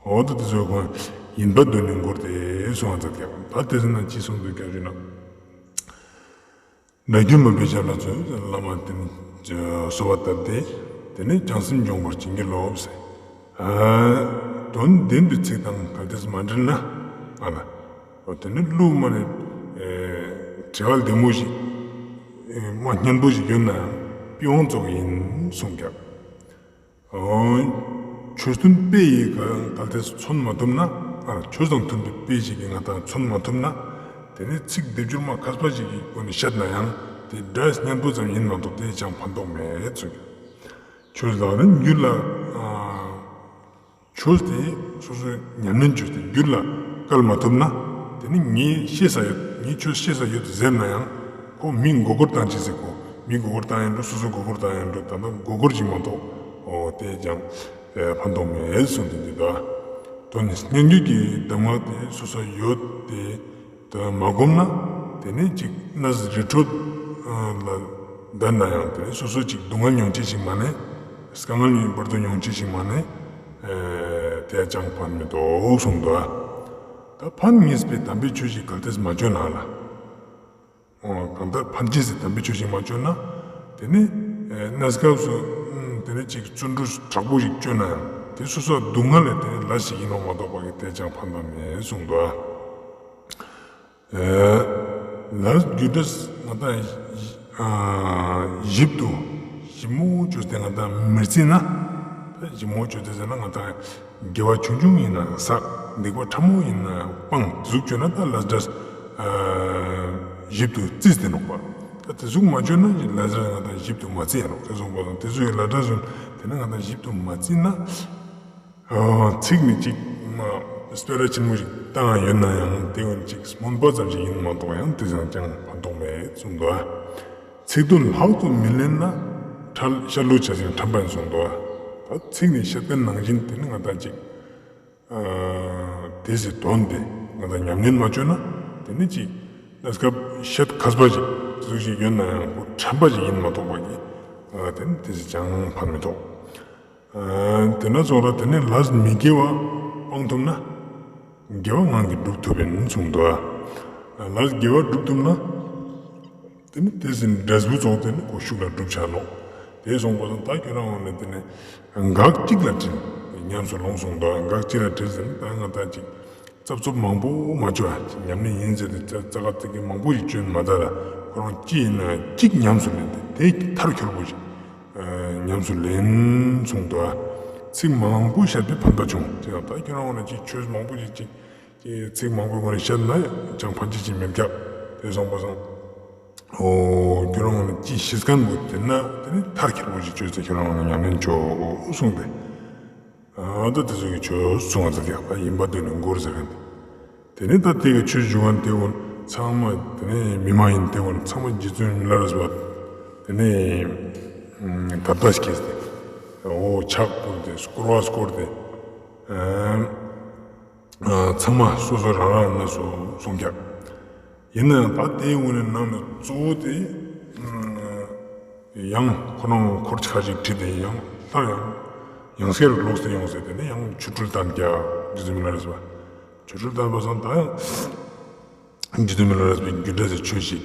འོ་ད་དེ་ཚོ་ཁོང་ཡིན་པ་འདུག་ནི་མགུར་དེ་གསུང་བ་མཛད་ཀྱག་ད་དེ་ཚོ་ན་ཅི་གསུང་འདུག་ཀྱག་ཞུ་ན། སྒྲ་བསྒྱུར་མར་པའི་ཞབས་ལ་འདུད། བླ་མ་དེ་ནི་གསོལ་བ་བཏབ་སྟེ་དེ་ནི་བྱང་སེམས་སྦྱོངས་པར་བྱིན་གྱིས་རློབས་ཟེར། ཨ་དོན་བདེན་པའི་ཚིག་དང་གལ་ཏེ་མ་འབྲེལ་ན་ཨ་ལ་འོ་དེ་ནི་གླུ་མ་ནི་ཨེ་བྲེལ་བ་ལྡེ་མོ་ཞིག་ཨེ་མ་སྙན་པོ་ཞིག་ཡོད་ན་ཡང་པི་ཝང་ཙོགས་ཡིན་གསུངས་ཀྱག་འོ། ཆོས་མཐུན་དཔེ་ཡི་ག་གལ་ཏེ་མཚོན་མ་ཐུབ་ན། ཨ་ཆོས་དང་མཐུན་པའི་དཔེ་ཞིག་གི་ང་དང་མཚོན་མ་ཐུབ་ན། དེ་ནི་ཚིག་སྡེབ་སྦྱོར་མ་མཁས་པ་ཞིག་གི་སྒོ་ནས་བཤད་ན་ཡང་དེ་སྒྲ་སྙན་པོ་ཙམ་ཡིན་མ་གཏོགས་དེ་ཅང་ཕན་ཐོགས་མེད་ཚུལ། ཆོས་ལག་ལེན་རྒྱུད་ལ་ཨ་ཆོས་དེ་སོ་སོའི་ཉམས་ལེན་བཅོས་ཏེ་རྒྱུད་ལ་བཀལ་མ་ཐུབ་ན། དེ་ནི་ངས་ཤེས་ས་ཡོད། ངས་ཆོས་ཤེས་ས་ཡོད་ཟེར་ན་ཡང་ཁོ་མི་མགོ་སྐོར་བཏང་ཅི་ཟེར། ཁོ་མི་མགོ་སྐོར་བཏང་ཡིན་འགྲོ། སོ་སོ་མགོ་སྐོར་བཏང་ཡིན་འགྲོ། ད་ལྟ་མགོ་སྐོར་ཅིག་མ་གཏོགས་འོ་དེ་ཅང་ཕན་ཐོགས་མེད་གསུངས་ཏེ་འདི་ད་དོན་སྙན་བརྒྱུད་ཀྱི་གདམས་ངག་དེ་སོ་སོ་ཡོད་དེ། དེ་མ་བསྒོམས་ན་དེ་ནི་ཅིག་གནས་རི་ཁྲོད་ལ་བསྡད་ན་ཡང་དེ་ནི་སོ་སོ་ཅིག་སྡུག་བསྔལ་མྱོང་ཅེས་ཤིག་མ་ནེ། དཀའ་ངལ་ཡིན་བར་དུ་མྱོང་ཅེས་ཤིག་མ་ནེ། དེ་ཅང་ཕན་མི་ཐོགས་གསུངས་འདུག་ད་ཕན་ངེས་པའི་དམ་པའི་ཆོས་ཤིག་གལ་ཏེ་མ་བཅོས་ན་ལ། གང་ལྟར་ཕན་ཆེས་སི་དམ་པའི་ཆོས་ཤིག་མ་བཅོས་ན། དེ་ནི་གནས་སྐབས་སུ་དེ་ནི་ཅིག་བརྩོན་འགྲུས་དྲག་པོ་ཞིག་བཅོས་ན་ཡང་དེ་སོ་སོ་སྡུག་བསྔལ་ལས་དེ་ནི་ལས་ཤིག་ཡིན་ནོ་མ་གཏོགས་པ་གི་དེ་ཅང་ཕན་ཐོགས་མེད་གསུངས་འདུག་ལས་རྒྱུ་འབྲས་ང་དང་ཞིབ་ཏུ་ཞིབ་མོ་བཅོས་ཏེ་ང་དང་མི་བརྩིས་ན། ཞིབ་མོ་བཅོས་ཏེ་ཟེར་ན་ང་དང་དགེ་བ་ཆུང་ཆུང་ཡིན་ན་བསགས། སྡིག་པ་ཕྲ་མོ་ཡིན་ན་སྤང་། ཟུག་བཅོས་ན་ད་ལས་འབྲས་ཞིབ་ཏུ་བརྩིས་ཏེ་ནོག་པ། ད་དེ་ཟུག་མ་བཅོས་ན་ལས་འབྲས་ང་དང་ཞིབ་ཏུ་མ་བརྩི་ཡ་ནོག་ཟེར་གསུངས་པ་དང་། དེ་ཚོ་ཡི་ལས་འབྲས་སུ་དེ་ནི་ང་དང་ཞིབ་ཏུ་མ་བརྩིས་ན། ཚིག་ནི་གཅིག་མ་སྤེ་ར་ཆེན་མོ་ཞིག་བཏང་ཡོད་ན་ཡང་དེ་ཡང་གཅིག་སྨོན་པ་ཙམ་ཞིག་ཡིན་མ་གཏོགས་ཡང་དེ་ཙམ་ཅང་ཕན་ཐོགས་མེད་གསུངས་འདུག་ཚིག་དོན་ལྷག་ཏུ་མི་ལེན་ན། ཁྲལ་ཤ་ལུག་བྱས་ཤིང་ཁྲམ་པ་ཡིན་གསུངས་འདུག་ད་ཚིག་ནི་བཤད་མཁན་ནང་བཞིན་དེ་ནི་ང་དང་གཅིག་དེ་ཟེར་དོན་དེ་ང་དང་ཉམས་ལེན་མ་བཅོས་ན་དེ་ནི་གཅིག་གནས་སྐབས་བཤད་མཁས་པ་ཞིག་དེ་ཟུག་ཞིག་ཡོད་ན་ཡང་ཁོ་ཁྲམ་པ་ཞིག་ཡིན་མ་གཏོགས་པ་གི་དེ་ནི་དེ་ཟེར་ཅང་ཕན་མི་ཐོགས། དེ་ན་ཚོགས་ལ་དེ་ནི་ལས་མི་དགེ་བ་སྤང་ཐུབ་ན། དགེ་བ་ངང་གིས་སྒྲུབ་ཐུབ་ཡིན་གསུངས་འདུག་ཨ། ལས་དགེ་བ་སྒྲུབ་ཐུབ་ན། དེ་ནི་དེ་ཟིན་འབྲས་བུ་ཚོགས་དེ་ནི་གོ་ཤུགས་ལ་སྒྲུབ་ཆ་ནོག། དེ་སོང་པ་སང་ད་ཁྱོད་རང་ངོ་ནས་དེ་ནི་འགག་གཅིག་ལ་དྲིལ། ཉམས་སུ་ལོངས་སོང་ད་འགག་གཅིག་ལ་དྲིལ་ཟེར་ན་ད་ང་ད་ཅིག་ཙབ་ཙོབ་མང་པོ་མ་བཅོ་ཨ། ཉམས་ལེན་ཡིན་ཟེར་ཏེ་ཙ་ཙ་ག་ཙིག་གི་མང་པོ་ཞིག་བཅོས་མ་ད་ལ་ཁོ་རང་ཅི་ཡིན་ན་གཅིག་ཉམས་སུ་ལེན་ཏེ་དེ་མཐར་འཁྱོལ་པོ་ཞིག་ཉམས་སུ་ལེན་གསུངས་འདུག་ཨ། ཚིག་མང་པོ་བཤད་པའི་ཕན་པ་བྱུང་། དེ་ཡང་ད་ཁྱོད་རང་ངོ་ནས་ཅིག་ཆོས་མང་པོ་ཞིག་ཅིག་ཅིག་ཚིག་མང་པོའི་སྒོ་ནས་བཤད་ན་ཅང་ཕན་ཅི་ཅིག་མེད་ཀྱག། དེ་སོང་པ་སང་། འོ་ཁྱོད་རང་ངོ་ནས་ཅི་ཤེས་མཁན་པོ་དེ་ན་དེ་ནི་མཐར་འཁྱོལ་པོ་ཞིག་བཅོས་ཏེ་ཁྱོད་རང་ངོ་ནས་ཉམས་ལེན་བཅོ་གསུངས་ཏེ། ཨ་ད་དེ་ཚོ་གི་ཆོས་གསུང་བ་ད་ཀྱག་ད་ཡིན་པ་དེ་ནི་འགོར་ཟེར་མཁན་དེ། དེ་ནི་ད་དེ་གི་ཆོས་ཞུ་མཁན་དེ་ཀུན་ཚང་མ་དེ་ནི་མི་མ་ཡིན་དེ་ཀུན་ཚང་མ་རྗེ་བཙུན་མི་ལ་རས་པ་དེ་ནི་ད་ལྟ་སྐྱེས་ཏེ་འོ་ཕྱག་ཕུལ་ཏེ་སྐོར་བ་སྐོར་ཏེ་ཚང་མ་སོ་སོ་རང་རང་ན་སོ་སོང་ཀྱག། ཡིན་ནའང་ད་དེའི་དབུ་ནས་ནང་ནས་གཙོ་བོ་དེ་ཡང་ཁོ་རང་འཁོར་ཁ་ཅིག་ཁྲིད་དེ་ཡང་སླར་ཡང་ཡང་སྐྱར་ལོག་སྟེ་ཡོང་ཟེར་དེ་ནས་ཡང་ཆོ་འཕྲུལ་བསྟན་ཀྱག། རྗེ་བཙུན་མི་ལ་རས་པ་ཆོ་འཕྲུལ་བསྟན་པ་སང་ད་ཡང་རྗེ་བཙུན་མི་ལ་རས་པའི་རྒྱུ་འབྲས་སི་ཆོས་ཤིག་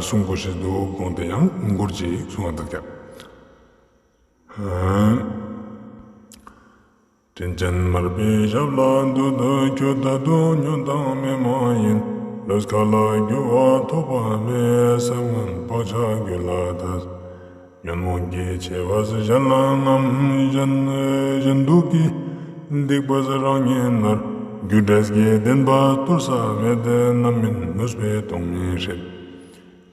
གསུང་དགོས་ཤེས་འདུག་དགོངས་ཏེ་ཡང་འགོར་ཅིག་གསུང་བ་འདུག་ཀྱག། དྲིན་ཅན་མར་པའི་ཞབས་ལ་འདུད་དོ་ཁྱོད་ད་དུང་ཉོན་དང་མི་མ་ཡིན། ལུས་ཁ་ལ་རྒྱུ་བ་ཐོགས་པ་མེད། སེམས་ངན་བག་ཆགས་རྒྱུད་ལ་དད། ཉོན་མོངས་ཀྱི་ཆེ་བས་གཞན་ལ་རྔམ། གཞན་གཞན་སྡུག་གིས་སྡིག་པས་རང་ཉིད་མནར། རྒྱུ་འབྲས་ཀྱི་བདེན་པ་སྟོར་ས་མེད། རྣམ་སྨིན་ནུས་པས་སྟོང་ཉིད་སྲིད།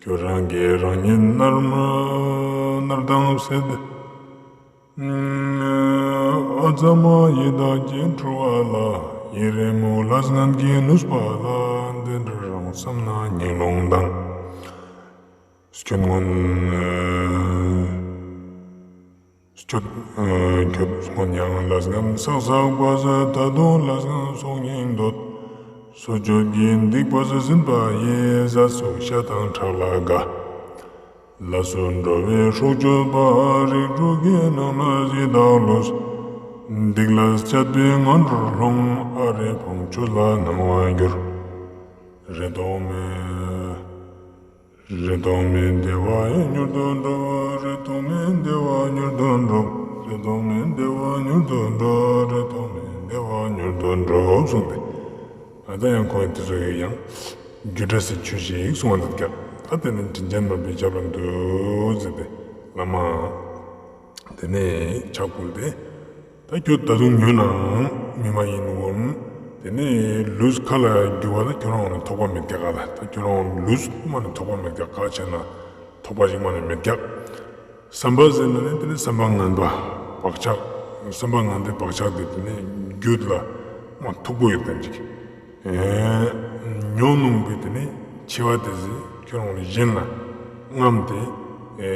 ཁྱོད་རང་གིས་རང་ཉིད་མནར་མནར་དང་བསད། ཨ་ཙ་མ་ཡི་དྭགས་ཀྱི་འཁྲུལ་བ་ལ། ཡི་རེ་མུ་ལས་ངན་གྱིས་ནུས་པ་ལ། དེ་འདྲ་རང་བསམ་ན་ཉེས་ལུང་དང་། སྐྱོན་ངོ་ན་སྐྱོན་ཁྱོད་སྔོན་ཡང་ལས་ངན་བསགས་བསགས་པས། ད་དུང་ལས་ངན་སོང་ཉིད་འདོད། སོ་སྐྱོད་ཀྱི་སྡིག་པས་ཟིན་པ་ཡིས། ཟས་སུ་ཤ་དང་ཁྲག་ལ་དགའ། ལས་སུ་འགྲོ་བའི་སྲོག་གཅོད་པ། རིགས་དྲུག་གི་ནང་ན་ཡི་དྭགས་ལུས། སྡིག་ལས་བཅས་པའི་ངན་འགྲོར་ལྷུང་། ཨ་རེ་ཕུང་ཁྱོད་ལ་སྣང་བར་འགྱུར། རེ་དོགས་མེད། རེ་དོགས་མེད་བདེ་བ་མྱུར་དུ་འགྲུབ། རེ་དོགས་མེད་བདེ་བ་མྱུར་དུ་འགྲུབ། རེ་དོགས་མེད་བདེ་བ་མྱུར་དུ་འགྲུབ། རེ་དོགས་མེད་བདེ་བ་མྱུར་དུ་འགྲུབ་གསུངས་ཏེ། ཨ་ད་ཡང་ཁོང་དེ་ཚོ་ཡི་ཡང་རྒྱུ་འབྲས་སི་ཆོས་ཤིག་གསུང་བ་འདུག་ཀྱག། ཨ་དེ་ནི་དྲིན་ཅན་མར་པའི་ཞབས་ལ་འདུད་ཟེར་ཏེ་བླ་མ་དེ་ནས་ཕྱག་ཕུལ་ཏེ། ད་ཁྱོད་ད་དུང་ཉོན་ནའང་མི་མ་ཡིན་འོང་། དེ་ནས་ལུས་ཁ་ལ་རྒྱུ་བ་ལ་ཁྱོད་རང་ནི་ཐོགས་པ་མེད་ཀྱག་ག་ལ། ད་ཁྱོད་རང་ལུས་མ་ནི་ཐོགས་པ་མེད་ཀྱག། ག་ཆེ་ན་ཐོགས་པ་ཞིག་མ་ནི་མེད་ཀྱག། བསམ་པ་ཟེར་ན་ནི་དེ་ནི་བསམ་པ་ངན་པ་བག་ཆགས། བསམ་པ་ངན་པའི་བག་ཆགས་དེ་དེ་ནི་རྒྱུད་ལ་མ་མཐུག་པོ་ཡོད་དམ་ཅིག། ཨེ་ཉོན་མོངས་པའི་དེ་ནི་ཆེ་བ་དེ་ཟེར་ཁྱོད་རང་ལ་གཞན་ལ་རྔམ་སྟེ། ཨེ་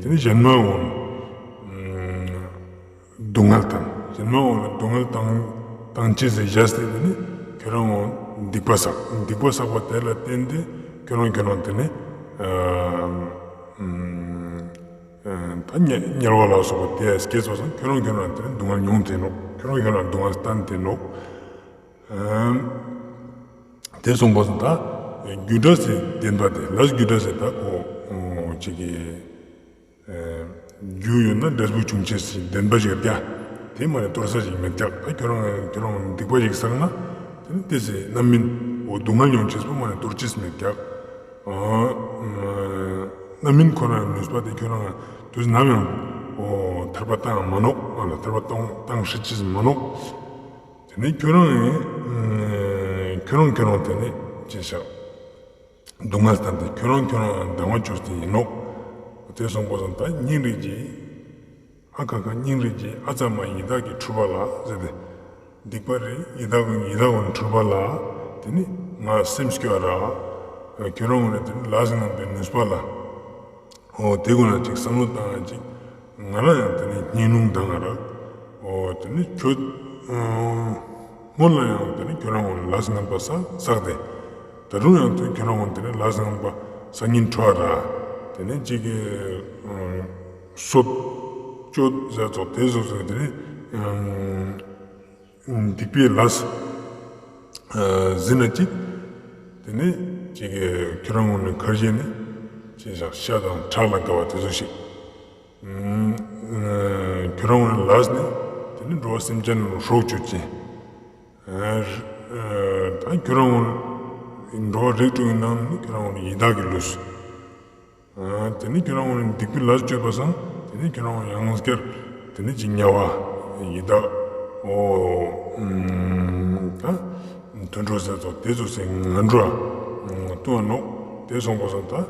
དེ་ནི་གཞན་མ་འོང་། སྡུག་བསྔལ་དང་། གཞན་མ་འོང་ལ་སྡུག་བསྔལ་དང་དང་ཅི་ཟེར་བཞག་སྟེ་དེ་ནི་ཁྱོད་རང་ངོ་སྡིག་པ་བསགས། སྡིག་པ་བསགས་པ་དེ་ལ་བརྟེན་ཏེ་ཁྱོད་རང་ཁྱོད་རང་དེ་ནི་ཨ་ཨ་ད་དམྱལ་དམྱལ་བ་ལ་སོགས་པ་དེ་སྐྱེས་སོང་ཙང་ཁྱོད་རང་ཁྱོད་རང་དེ་ནི་སྡུག་བསྔལ་མྱོང་དེ་ནོག། ཁྱོད་རང་ཁྱོད་རང་སྡུག་བསྔལ་བསྟན་དེ་ནོག། ཨ་དེ་སོང་པ་སང་ད་རྒྱུ་འབྲས་སི་བདེན་པ་དེ་ལས་རྒྱུ་འབྲས་སི་ད་ཁོ་ཅིག་གི་རྒྱུ་ཡོད་ན་འབྲས་བུ་འབྱུང་ཅེས་སི་བདེན་པ་ཞིག་ཡོད་ཀྱག། དེ་མ་ནི་གཏོར་ས་ཞིག་མེད་ཀྱག། ད་ཁྱོད་རང་ཁྱོད་རང་སྡིག་པ་ཞིག་བསགས་ན་དེ་ནི་དེ་སི་རྣམ་སྨིན་འོ་སྡུག་བསྔལ་མྱོང་ཅེས་པོ་མ་ནི་གཏོར་ཅེས་མེད་ཀྱག། རྣམ་སྨིན་ཁོ་རང་ནུས་པ་དེ་ཁྱོད་རང་དུས་ནམ་ཡང་འོ་ཐར་པ་བཏང་མ་ནོག། ང་ལ་ཐར་པ་བཏང་བཏང་སྲིད་ཅེས་མ་ནོག། དེ་ནི་ཁྱོད་རང་ཁྱོད་རང་ཁྱོད་རང་དེ་ནི་ཅི་ཤག། སྡུག་བསྔལ་བསྟན་ཏེ་ཁྱོད་རང་ཁྱོད་རང་སྡང་བ་བཅོས་ཏེ་ཡིན་ནོག། དེ་སོང་པ་སང་ད་སྙིང་རྗེ་ཨ་ཁ་ཁ་སྙིང་རྗེ་ཨ་ཙ་མ་ཡི་དྭགས་ཀྱི་འཁྲུལ་པ་ལ་ཟེར་ཏེ། སྡིག་པ་རེ་ཡི་དྭགས་ཡི་དྭགས་འཁྲུལ་པ་ལ་དེ་ནི་ང་སེམས་སྐྱོ་ར། ཁྱོད་རང་ངོ་ནས་དེ་ནི་ལས་ངན་པའི་ནུས་པ་ལ། འོ་དེ་ཀུན་ལ་ཅིག་བསམ་བློ་བཏང་ཡ་ཅིག། ང་རང་ཡང་དེ་ནི་སྙིང་རླུང་ལྡང་ང་རག། འོ་དེ་ནི་ཁྱོད་སྔོན་ལ་ཡང་དེ་ནི་ཁྱོད་རང་ངོ་ལས་ངན་པ་བསགས་བསགས་ཏེ། ད་རུང་ཡང་དེ་ཁྱོད་རང་ངོ་དེ་ནི་ལས་ངན་པ་བསགས་སྙིང་བྲོ་བ་རག། དེ་ནི་ཅིག་གི་སོད་སྐྱོད་ཟེར་ཙོགས་དེ་ཟུག་ཟུག་དེ་ནི་སྡིག་པའི་ལས། ཟིན་ན་ཅིག་དེ་ནི་ཅིག་ཁྱོད་རང་ངོས་ནས་གར་ཞེས་ནི་ཅིག་ཤ་དང་ཁྲག་ལ་དགའ་བ་དེ་ཚོ་ཞིག་ཁྱོད་རང་ངོས་ནས་ལས་ནི་དེ་ནི་འགྲོ་བ་སེམས་ཅན་ལ་སྲོག་གཅོད་ཅིང་། ད་ཁྱོད་རང་ངོས་འགྲོ་བ་རིགས་དྲུག་གི་ནང་ནི་ཁྱོད་རང་ངོས་ནས་ཡི་དྭགས་ཀྱི་ལུས། དེ་ནི་ཁྱོད་རང་ངོས་ནས་སྡིག་པའི་ལས་སྤྱོད་པ་སང་དེ་ནི་ཁྱོད་རང་ངོས་ཡང་སྐྱར་དེ་ནི་ཅིག་དམྱལ་བ་ཡི་དྭགས་འོ་ད་དུད་འགྲོ་ཟེར་ཚོགས་དེ་ཚོ་སེ་ང་འགྲོ་ལྟུང་བ་ནོག་དེ་སོང་པ་སང་ད།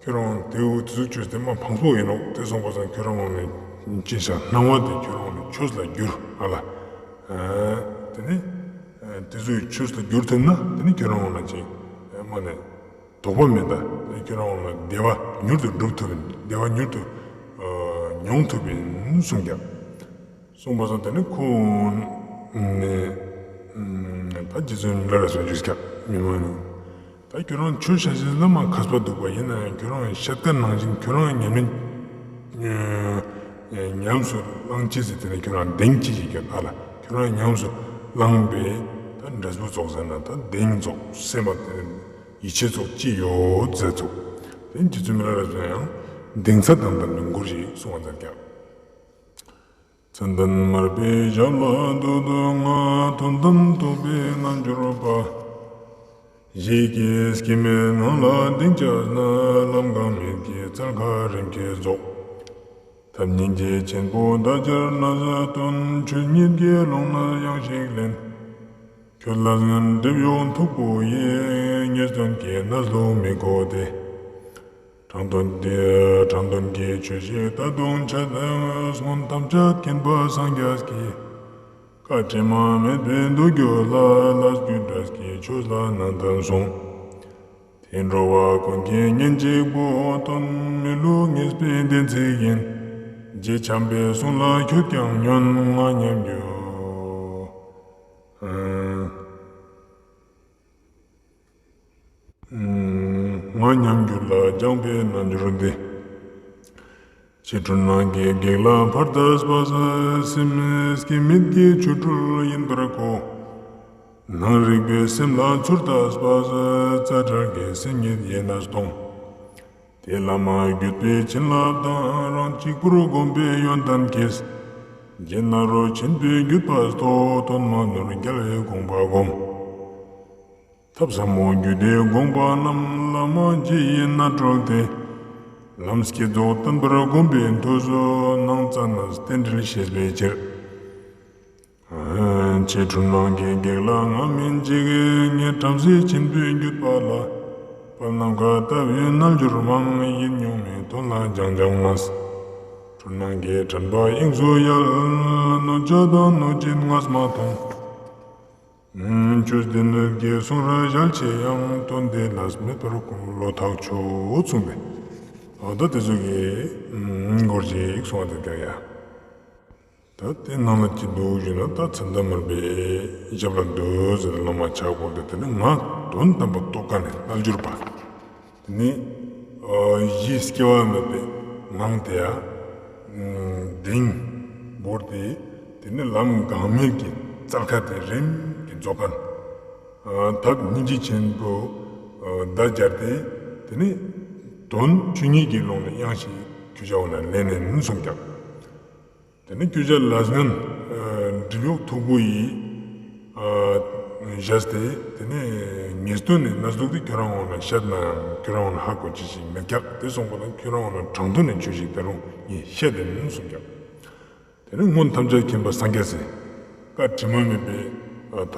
ཁྱོད་རང་དེའུ་དེ་ཚོ་བཅོས་ཏེ་མ་ཕངས་པོ་ཡིན་ནོག་དེ་སོང་པ་སང་ཁྱོད་རང་ངོས་ནས་ཅི་ཤ་སྣང་བ་དེ་ཁྱོད་རང་ངོས་ནས་ཆོས་ལ་བསྒྱུར་ཨ་ལ། དེ་ནི་དེ་ཚོའི་ཆོས་ལ་བསྒྱུར་ཐུབ་ན་དེ་ནི་ཁྱོད་རང་ངོས་ནས་ཅི་མ་ནས་དོགས་པ་མེད་ད་དེ་ནི་ཁྱོད་རང་ངོས་ནས་བདེ་བ་མྱུར་དུ་སྒྲུབ་ཐུབ་ཡིན་བདེ་བ་མྱུར་དུ་མྱོང་ཐུབ་ཡིན་གསུངས་ཀྱང་། གསུངས་པ་སང་དེ་ནི་ཁོང་ནས་ད་རྗེ་བཙུན་མི་ལ་རས་པས་ཞུས་ཀྱང་མི་མ་ནུ། ད་ཁྱོད་རང་ཆོས་བཤད་ཤེས་ལ་མ་མཁས་པ་འདུག་པ་ཡིན་ན་ཡང་ཁྱོད་རང་བཤད་ཀ་ནང་བཞིན་ཁྱོད་རང་ཉམས་ལེན་ཉམས་སུ་བླང་ཅེས་ཟེར་དེ་ནི་ཁྱོད་རང་གདེང་ཅི་ཞིག་ཡོད་ཨ་ལ་ཁྱོད་རང་ཉམས་སུ་བླང་པའི་ད་འབྲས་བུ་ཙོགས་ཟེར་ན་ད་གདེང་ཙོགས་སེམས་པ་དེ་ཡིད་ཆེས་ཙོགས་ཅི་ཡོད་ཟེར་ཙོགས་དེ་རྗེ་བཙུན་མི་ལ་རས་པས་ཡང་གདེང་ཚ་དང་ལྡན་པའི་མགུར་ཞིག་གསུངས་པ་མཛད་ཀྱང་། མཚན་ལྡན་མར་པའི་ཞབས་ལ་འདུད་དོ་ང་དོན་དམ་རྟོགས་པའི་རྣལ་འབྱོར་པ། ཞིག་གིས་སྐྱེ་མེད་ངང་ལ་གདེང་བཅས་ན། ལམ་འགག་མེད་ཀྱི་རྩལ་ཁ་རིམ་གྱིས་རྫོགས། ཐབས་སྙིང་རྗེ་ཆེན་པོ་འདའ་བྱར་གནས། དོན་ཆོས་ཉིད་ཀྱི་ཀློང་ན་ཡང་ཞིག་ལེན། ཁྱོད་ལ་སྔོན་སྒྲིབ་གཡོགས་མཐུག་པོ་ཡིས། ངེས་དོན་གྱི་གནས་ལུགས་མི་གོ་སྟེ། དྲང་དོན་དེ་དྲང་དོན་གྱི་ཆོས་ཤིག་ད་དུང་འཆད། སྔོན་ཐམས་ཅད་མཁྱེན་པ་སངས་རྒྱས་ཀྱིས། བཀའ་དྲི་མ་མེད་པའི་མདོ་རྒྱུད་ལ། ལས་རྒྱུ་འབྲས་ཀྱི་ཆོས་ལ་ནན་ཏན་གསུངས། དེ་འགྲོ་བ་ཀུན་གྱི་གཉེན་གཅིག་པོ། དོན་མི་བསླུ་ངེས་པའི་བདེན་ཚིག་ཡིན། རྗེ་བྱམས་པའི་གསུང་ལ་ཁྱོད་ཀྱང་ཉོན། ང་ཉམས་འགྱུར། ང་ཉམས་འགྱུར་ལ་སྦྱངས་པའི་རྣལ་འབྱོར་འདི། ཕྱི་འཁྲུལ་ནང་གི་གེགས་ལ་ཕར་འདས་པ། སེམས་སྐྱེ་མེད་ཀྱི་ཆོ་འཕྲུལ་ཡིན་པར་གོ། ནང་རིག་པའི་སེམས་ལ་ཚུར་ལྟ་བ། རྩ་བྲལ་གྱི་སེམས་ཉིད་ཡེ་ནས་མཐོང་། དེ་ལ་མ་བརྒྱུད་པའི་བྱིན་རླབས་དང་། རང་གཅིག་པུར་བསྒོམས་པའི་ཡོན་ཏན་གྱིས། རྗེ་ནཱ་རོ་ཆེན་པོས་བརྒྱུད་པ་ཐོབ། དོན་མ་ནོར་རྒྱལ་བའི་དགོངས་པ་བསྒོམ། ཐབས་ཟབ་མོ་རྒྱུད་སྡེའི་དགོངས་པ་རྣམས། བླ་མ་རྗེ་ཡིས་ནན་བཀྲོལ་ཏེ། ལམ་བསྐྱེད་རྫོགས་བརྟན་པར་བསྒོམས་པའི་མཐུས་སུ། སྣང་རྩ་ནས་རྟེན་འབྲེལ་ཤེས་པའི་ཕྱིར། ཕྱི་འཁྲུལ་ནང་གི་གེགས་ལ་ང་མིན་ཅིག་ངས་བྲམ་ཟེ་ཆེན་པོའི་བརྒྱུད་པ་ལ། དཔལ་ནམ་མཁའ་ལྟ་བུའི་རྣལ་འབྱོར་མང་། ཡིད་གཉུག་མའི་དོན་ལ་སྦྱང་སྦྱང་ངས། འཁྲུལ་སྣང་གི་དྲན་པ་དབྱིངས་སུ་ཡལ། གནོད་བྱ་དང་གནོད་བྱེད་ངས་མ་མཐོང་། ཆོས་སྡེ་སྣོད་ཀྱི་གསུང་རབ་ཞལ་ཆེ་ཡང་། དོན་དེ་ལས་མེད་པར་ཁོང་བློ་ཐག་ཆོད་གསུངས་པས། འོ་ད་དེ་ཚོ་གི་མགུར་ཅིག་གསུང་བ་དེ་ཀ་ཡ། ད་དེ་ནང་ལ་ཅི་འདུག་ཞུས་ན་ད་མཚན་ལྡན་མར་པའི་ཞབས་ལ་འདུད་ཟེར་ཏེ་བླ་མ་ཕྱག་བོར་ཏེ་དེ་ནི་ང་དོན་དམ་པ་རྟོགས་མཁན་ནི་རྣལ་འབྱོར་པ། དེ་ནི་གཞི་སྐྱེ་བ་མེད་པའི་ངང་དེ་ཡ་གདེང་བོར་ཏེ་དེ་ནི་ལམ་འགག་མེད་ཀྱི་རྩལ་ཁ་དེ་རིམ་གྱིས་རྫོགས་མཁན། ཐབས་སྙིང་རྗེ་ཆེན་པོ་འདའ་བྱར་ཏེ་དེ་ནི་དོན་ཆོས་ཉིད་ཀྱི་ཀློང་ནས་ཡང་ཞིག་ཁྱོད་ཅག་འོ་ན་ལེན་ནས་གསུངས་ཀྱང་། དེ་ནས་ཁྱོད་ཅག་ལས་ངན་སྒྲིབ་གཡོགས་མཐུག་པོ་ཡིས་བཞག་སྟེ་དེ་ནས་ངེས་དོན་ནི་གནས་ལུགས་དེ་ཁྱོད་རང་འོ་ན་བཤད་ན་ཡང་ཁྱོད་རང་འོ་ན་ཧ་གོ་ཅི་ཞིག་མེད་ཀྱག་དེ་སོང་པ་དང་ཁྱོད་རང་འོ་ན་དྲང་དོན་ནི་ཆོས་ཤིག་ད་རུང་ངས་བཤད་དེ་ནི་གསུངས་ཀྱག་དེ་ནས་སྔོན་ཐམས་ཅད་མཁྱེན་པ་སངས་རྒྱས་སི་བཀའ་དྲི་མ་མེད་པའི་ད་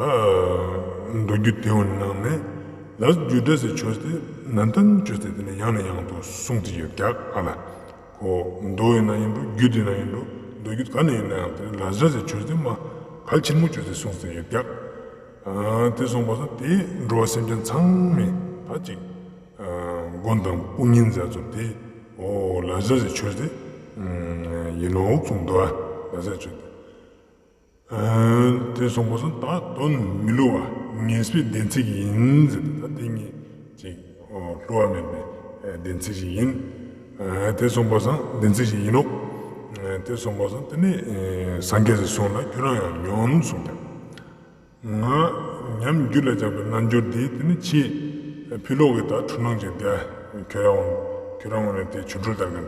མདོ་རྒྱུད་དེའུ་ནང་ནས་ལས་རྒྱུ་འབྲས་སི་ཆོས་དེ་ནན་ཏན་བཅོས་ཏེ་དེ་ནས་ཡང་ནས་ཡང་དུ་གསུངས་ཏེ་ཡོད་ཀྱག་ཨ་ལ། ཁོ་མདོ་ཡིན་ན་ཡིན་འགྲོ་རྒྱུད་ཡིན་ན་ཡིན་འགྲོ་མདོ་རྒྱུད་ག་ནས་ཡིན་ན་ཡང་དེ་ལས་རྒྱུ་འབྲས་སི་ཆོས་དེ་མ་གལ་ཆེན་མོ་བཅོས་ཏེ་གསུངས་ཏེ་ཡོད་ཀྱག་དེ་སོང་པ་སང་དེ་འགྲོ་བ་སེམས་ཅན་ཚང་མས་ད་ཅིག་མགོན་དང་དཔུང་གཉེན་ཟེར་ཚོ་དེ་འོ་ལས་རྒྱུ་འབྲས་སི་ཆོས་དེ་ཡིན་ནོག་གསུངས་འདུག་ཨ། ལས་རྒྱུ་འབྲས་སི་ཆོས་དེ། དེ་སོང་པ་སང་ད་དོན་མི་བསླུ་བ་ངེས་པའི་བདེན་ཚིག་ཡིན་ཟེར་ཏེ་ད་དེ་ངས་ཅིག་བསླུ་བ་མེད་པའི་བདེན་ཚིག་ཞིག་ཡིན། དེ་སོང་པ་སང་བདེན་ཚིག་ཞིག་ཡིན་ནོག་དེ་སོང་པ་སང་དེ་ནས་སངས་རྒྱས་སི་གསུང་ལ་ཁྱོད་རང་ཡང་ཉོན་གསུངས་ཀྱང་། ང་ ཉམས་རྒྱུད་ལ་སྦྱངས་པའི་རྣལ་འབྱོར་འདི་དེ་ནི་ཕྱི་ཕྱི་ལོགས་ཀྱི་ད་འཁྲུལ་སྣང་ཅིག་དེ་ཁྱོད་རང་ཁྱོད་རང་ངོས་ནས་དེ་ཆོ་འཕྲུལ་ལྟར་གྱི་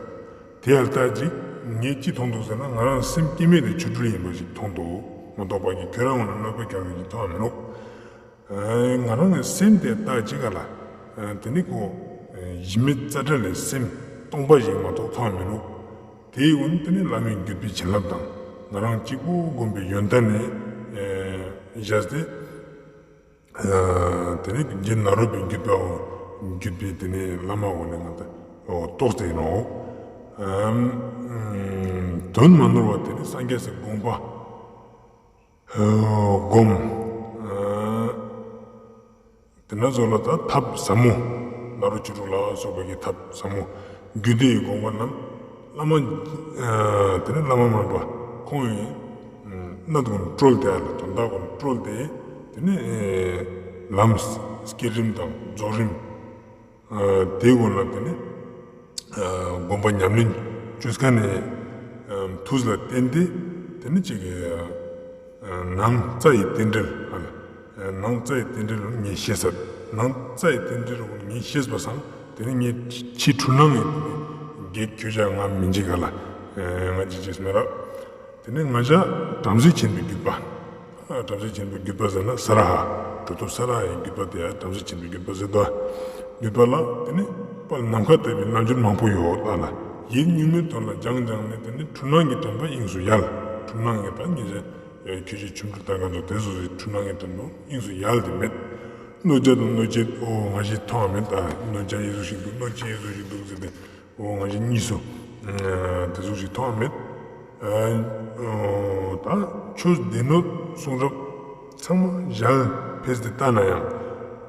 དེ་ཡར་ལྟ་ཅིག་ངས་ཅི་མཐོང་འདུག་ཟེར་ན། ང་རང་སེམས་སྐྱེ་མེད་དེ་ཆོ་འཕྲུལ་ཡིན་པ་ཞིག་མཐོང་འདུག་མ་གཏོགས་པ་གི་ཁྱོད་རང་ངོས་ནས་གནོད་པ་རྒྱག་མཁན་ཞིག་མཐོང་མི་འདུག་ང་རང་གི་སེམས་དེ་ལྟ་ཅིག་ག་ལ། དེ་ནི་ཁོ་གཞི་མེད་རྩ་བྲལ་ལས་སེམས་སྟོང་པ་ཞིག་མ་གཏོགས་མཐོང་མི་འདུག་དེའི་འོན་དེ་ནི་བླ་མའི་བརྒྱུད་པའི་བྱིན་རླབས་དང་ང་རང་གཅིག་པུ་བསྒོམ་པའི་ཡོན་ཏན་ནི་བཞག་སྟེ། དེ་ནི་རྗེ་ནཱ་རོ་པའི་བརྒྱུད་པའོ། བརྒྱུད་པའི་དེ་ནི་བླ་མ་འོ་ནི་ང་ད་རྟོགས་ཏེ་ཡིན་ནོ། དོན་མ་ནོར་བ་དེ་ནི་སངས་རྒྱས་སི་དགོངས་པ་སྒོམ། དེ་ན་ཚོ་ལ་ད་ཐབས་ཟབ་མོ་ནཱ་རོ་བཅུ་དྲུག་ལ་སོགས་པའི་གི་ཐབས་ཟབ་མོ་རྒྱུད་སྡེ་ཡི་དགོངས་པ་རྣམས་བླ་མ་དེ་ནི་བླ་མ་མ་པ་ཁོང་ཡི་གནད་ཀུན་བཀྲོལ་ཏེ་ཨ་ལ་དོན་དག་ཀུན་བཀྲོལ་ཏེ་དེ་ནི་ལམ་བསྐྱེད་རིམ་དང་རྫོགས་རིམ། དེའི་སྒོ་ལ་དེ་ནི་སྒོམ་པ་ཉམས་ལེན་བཅོས་མཁན་ནི་མཐུ་ལ་བརྟེན་ཏེ་དེ་ནི་ཅིག་ནང་རྩ་ཡི་རྟེན་འབྲེལ། ནང་རྩ་ཡི་རྟེན་འབྲེལ་ལ་ངས་ཤེས་ས། ནང་རྩ་ཡི་རྟེན་འབྲེལ་ལ་ངས་ཤེས་པ་སང་དེ་ནི་ངས་ཕྱི་འཁྲུལ་སྣང་ངས་དེ་ནི་བགེགས་ཁྱོད་ཅག་ང་མི་འཇིགས་ག་ལ་ང་འཇིགས་ཅེས་མེད་ར། དེ་ནས་ང་ཅག་བྲམ་ཟེ་ཆེན་པོའི་བརྒྱུད་པ། བྲམ་ཟེ་ཆེན་པོའི་བརྒྱུད་པ་ཟེར་ན་ས་ར་ཧ། གྲུབ་ཐོབ་ས་ར་ཧའི་བརྒྱུད་པ་དེ་ཡང་བྲམ་ཟེ་ཆེན་པོའི་བརྒྱུད་པ་ཟེར་དོ། བརྒྱུད་པ་ལ་དེ་ནི་དཔལ་ནམ་མཁའ་ལྟ་བུའི་རྣལ་འབྱོར་མང་པོ་ཡོད་ཨ་ལ། ཡིད་གཉུག་མའི་དོན་ལ་སྦྱངས་སྦྱངས་ནས་དེ་ནི་འཁྲུལ་སྣང་གི་དྲན་པ་དབྱིངས་སུ་ཡལ། འཁྲུལ་སྣང་གི་ད་ཉེ་ཆར་ཁྱོད་ཀྱི་ཆོ་འཕྲུལ་ལྟ་ག་ཚོ་དེ་ཚོ་ཞིག་འཁྲུལ་སྣང་གི་དོན་དུ་དབྱིངས་སུ་ཡལ་ཏེ་མེད། གནོད་བྱ་དང་གནོད་བྱེད་འོ་ང་ཞིག་མཐོང་བ་མེད་ད། གནོད་བྱ་ཡི་ཟུག་ཞིག་འདུག་གནོད་བྱེད་ཡི་ཟུག་ཞིག་འདུག་ཟེར་ཏེ། འོ་ང་ཞིག་གཉིས་སུ་དེ་ཟུག་ཞིག་མཐོང་བ་མེད། ད་ཆོས་སྡེ་སྣོད་གསུང་རབ་ཚང་མ་ཞལ་ཕེས་ཏེ་ལྟ་ན་ཡང་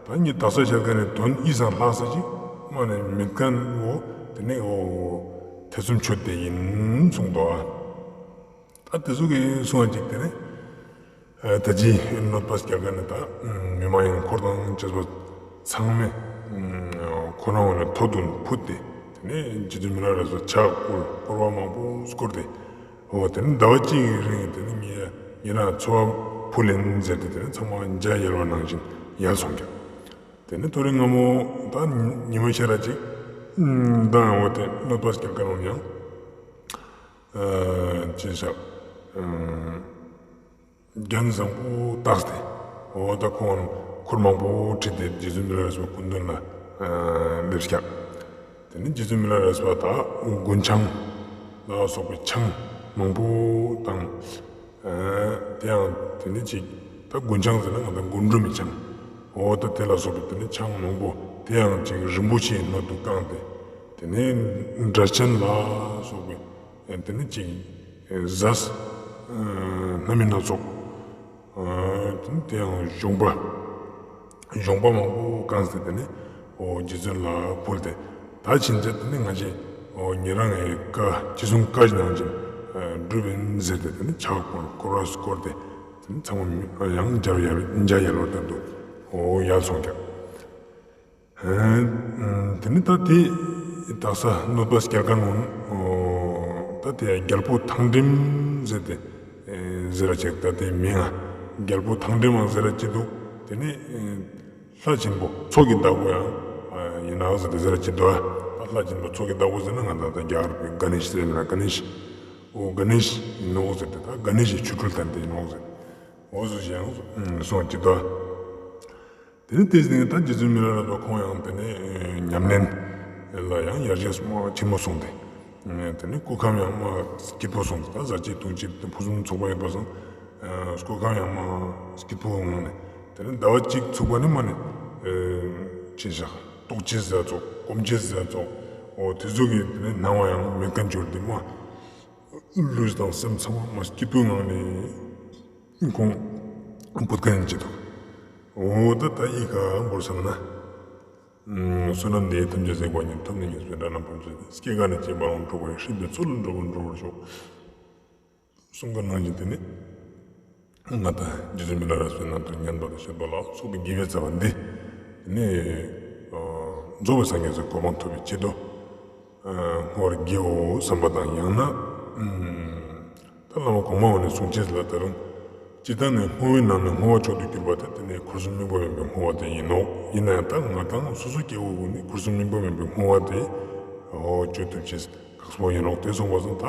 ད་ངས་དག་ས་ཞལ་ཀ་ནས་དོན་ཡིད་སང་ལྷག་ས་ཅིག་མ་ནས་མེད་མཁན་འོ་དེ་ནས་འོ་ཐེ་ཚོམ་ཆོད་དེ་ཡིན་གསུངས་འདུག་ཨ། ད་དེ་ཟུག་གི་གསུང་བ་ཅིག་དེ་ནས་ད་ཅི་གནོད་པ་སྐྱེལ་མཁན་ནི་ད་མི་མ་ཡིན་འཁོར་དང་བཅས་པ་ཚང་མས་ཁོ་རང་ངོས་ནས་ཐོ་དུང་ཕུད་དེ་དེ་ནས་རྗེ་བཙུན་མི་ལ་རས་པ་ཕྱག་བསྐོར་བསྐོར་བ་མང་པོ་བསྐོར་ཏེ་འོ་དེ་ནས་ཟླ་བ་གཅིག་གི་རིང་དེ་ནས་ངས་ཡིན་ན་འཚོ་བ་ཕུལ་ཡིན་ཟེར་ཏེ་དེ་ནས་ཚང་མ་མཇལ་ཡལ་བ་ནང་བཞིན་ཡལ་སོང་ཀྱང་དེ་ནས་ཐོ་རེ་སྔ་མོ་ད་ཉི་མ་ཤར་ར་ཅིག་ད་འོ་དེ་གནོད་པ་སྐྱེལ་མཁན་ནང་ཡང་། ཅི་ཟེར། རྒྱན་བཟང་པོ་བཏགས་ཏེ། འོ་ད་ཁོང་ཁུར་མང་པོ་ཁྲིད་དེ་རྗེ་བཙུན་མི་ལ་རས་པའི་སྐུ་མདུན་ལ་སླེབས་ཀྱག་དེ་ནས་རྗེ་བཙུན་མི་ལ་རས་པ་ད་རྒུན་ཆང་ལ་སོགས་པའི་ཆང་མང་པོ་དང་། དེ་ཡང་དེ་ནས་ཅིག་ད་རྒུན་ཆང་ཟེར་ན་ང་ད་རྒུན་འབྲུམ་མི་ཆང་། འོ་ད་དེ་ལ་སོགས་པའི་དེ་ནས་ཆང་མང་པོ་དེ་ཡང་ཅིག་རིན་པོ་ཆེའི་སྣོད་དུ་བཀང་སྟེ། དེ་ནས་སྒྲ་གཅན་ལ་སོགས་པའི། དེ་ནས་ཅིག་ཟས་སྣ་མིན་སྣ་ཚོགས། དེ་ནས་དེ་ཡང་གཞོང་པ། གཞོང་པ་མང་པོ་བཀང་སྟེ་དེ་ནས་འོ་རྗེ་བཙུན་ལ་ཕུལ་ཏེ། ད་ཕྱིན་ཆད་དེ་ནས་ང་ཞིག་འོ་ཉེ་རང་ངི་བཀའ་ཅི་གསུང་བཀའ་ནང་བཞིན་སྒྲུབ་ཡིན་ཟེར་ཏེ་དེ་ནས་ཕྱག་བསྐོར་བསྐོར་བ་བསྐོར་ཏེ་དེ་ནས་ཚང་མ་ཡང་མཇལ་ཡལ་མཇལ་ཡལ་བ་ལྟར་དུ་འོ་ཡལ་སོང་ཀྱག་དེ་ནི་ད་དེ་དག་ས་གནོད་པ་སྐྱེལ་མཁན་འོ་ད་དེ་རྒྱལ་པོ་ཐང་འགྲིམ་ཟེར་ཏེ་ཟེར་ར་ཅིག་ད་དེ་མིང་ང་རྒྱལ་པོ་ཐང་འགྲིམ་ཡང་ཟེར་ར་ཅིག་འདུག་དེ་ནི་ལྷ་ཆེན་པོ་མཚོ་གི་བདག་པོ་ཡང་ཡིན་ནོག་ཟེར་ཏེ་ཟེར་ར་ཅིག་འདུག་ད་ལྷ་ཆེན་པོ་མཚོ་གི་བདག་པོ་ཟེར་ན་ང་ད་ད་རྒྱ་གར་པའི་ག་ནེ་ཤ་ཟེར་མིན་ན་ག་ནེ་ཤ། འོ་ག་ནེ་ཤ་ཡིན་ནོག་ཟེར་ཏེ་ད་ག་ནེ་ཤའི་ཆོ་འཕྲུལ་སྟན་ཏེ་ཡིན་ནོག་ཟེར། འོ་ཟུག་ཞིག་ཡང་གསུང་ཅི་ད། དེ་ནས་དེ་ནས་ད་རྗེ་བཙུན་མི་ལ་རས་པ་ཁོང་ཡང་དེ་ནས་ཉམས་ལེན་ལ་ཡང་ཡར་རྒྱས་མ་ཆེན་མོ་སོང་སྟེ། དེ་ནས་སྐུ་ཁམས་ཡང་མ་སྐྱིད་པོ་སོང་སྟེ་ད་བཟའ་བཅའ་བཏུང་བཅའ་ཕུན་སུམ་ཚོགས་པ་ཡོད་པ་སང་། སྐུ་ཁམས་ཡང་མ་སྐྱིད་པོ་ངང་ནས་དེ་ནས་ཟླ་བ་གཅིག་ཚུགས་པ་ནས་མ་ནས། ཅི་ཞག་ལྟོགས་ཅེས་ཟ་ཙོགས་སྐོམ་ཅེས་ཟ་ཙོགས། འོ་དེ་ཟུག་གི་དེ་ནས་སྣང་བ་ཡང་མེད་མཁན་གྱུར་ཏེ་མ། ལུས་དང་སེམས་ཚང་མ་མ་སྐྱིད་པོའི་ངང་ནས་ཁོང་བུད་མཁན་ཅིག་འདུག་འོ་ད་ད་ཨི་ཀ་བོར་སམ་ན། བསོད་ནམས་འདི་ཡིས་ཐམས་ཅད་གཟིགས་པ་ཉིད། ཐོབ་ནས་ཉེས་པའི་དགྲ་རྣམས་ཕམ་བྱས་ཏེ། སྐྱེ་རྒ་ན་འཆིའི་རྦ་ཀློང་འཁྲུགས་པ་ཡི། སྲིད་པའི་མཚོ་ལས་འགྲོ་བ་སྒྲོལ་བར་ཤོག་གསུངས་པ་ནང་བཞིན་དེ་ནི། ང་དང་རྗེ་བཙུན་མི་ལ་རས་པའི་རྣམ་ཐར་ཉན་པ་དང་བཤད་པ་ལ་སོགས་པའི་དགེ་བའི་རྩ་བ་འདི། དེ་ནི། རྫོགས་པའི་སངས་རྒྱས་སི་གོ་འཕང་ཐོབ་པའི་ཆེད་དུ། བསྔོ་བར་བགྱིའོ་བསམ་པ་དང་ཡང་ན། ད་བླ་མ་གོང་མ་འོ་ནས་གསུང་ཅེས་ལ་ད་རུང་ སྤྱིར་བཏང་ནི་བསྔོ་བའི་ནང་ནས་བསྔོ་བ་མཆོག་ཏུ་གྱུར་པ་དེ་དེ་ནི་འཁོར་གསུམ་དམིགས་པ་མེད་པའི་བསྔོ་བ་དེ་ཡིན་ནོག། ཡིན་ན་ཡང་ད་ང་དང་སོ་སོ་སྐྱེ་བོ་ཀུན་ནི་འཁོར་གསུམ་དམིགས་པ་མེད་པའི་བསྔོ་བ་དེ་ཨོ་བཅོ་ཐུབ་ཅེས་ཁག་པོ་ཡིན་ནོག། དེ་སོང་པ་སང་ད་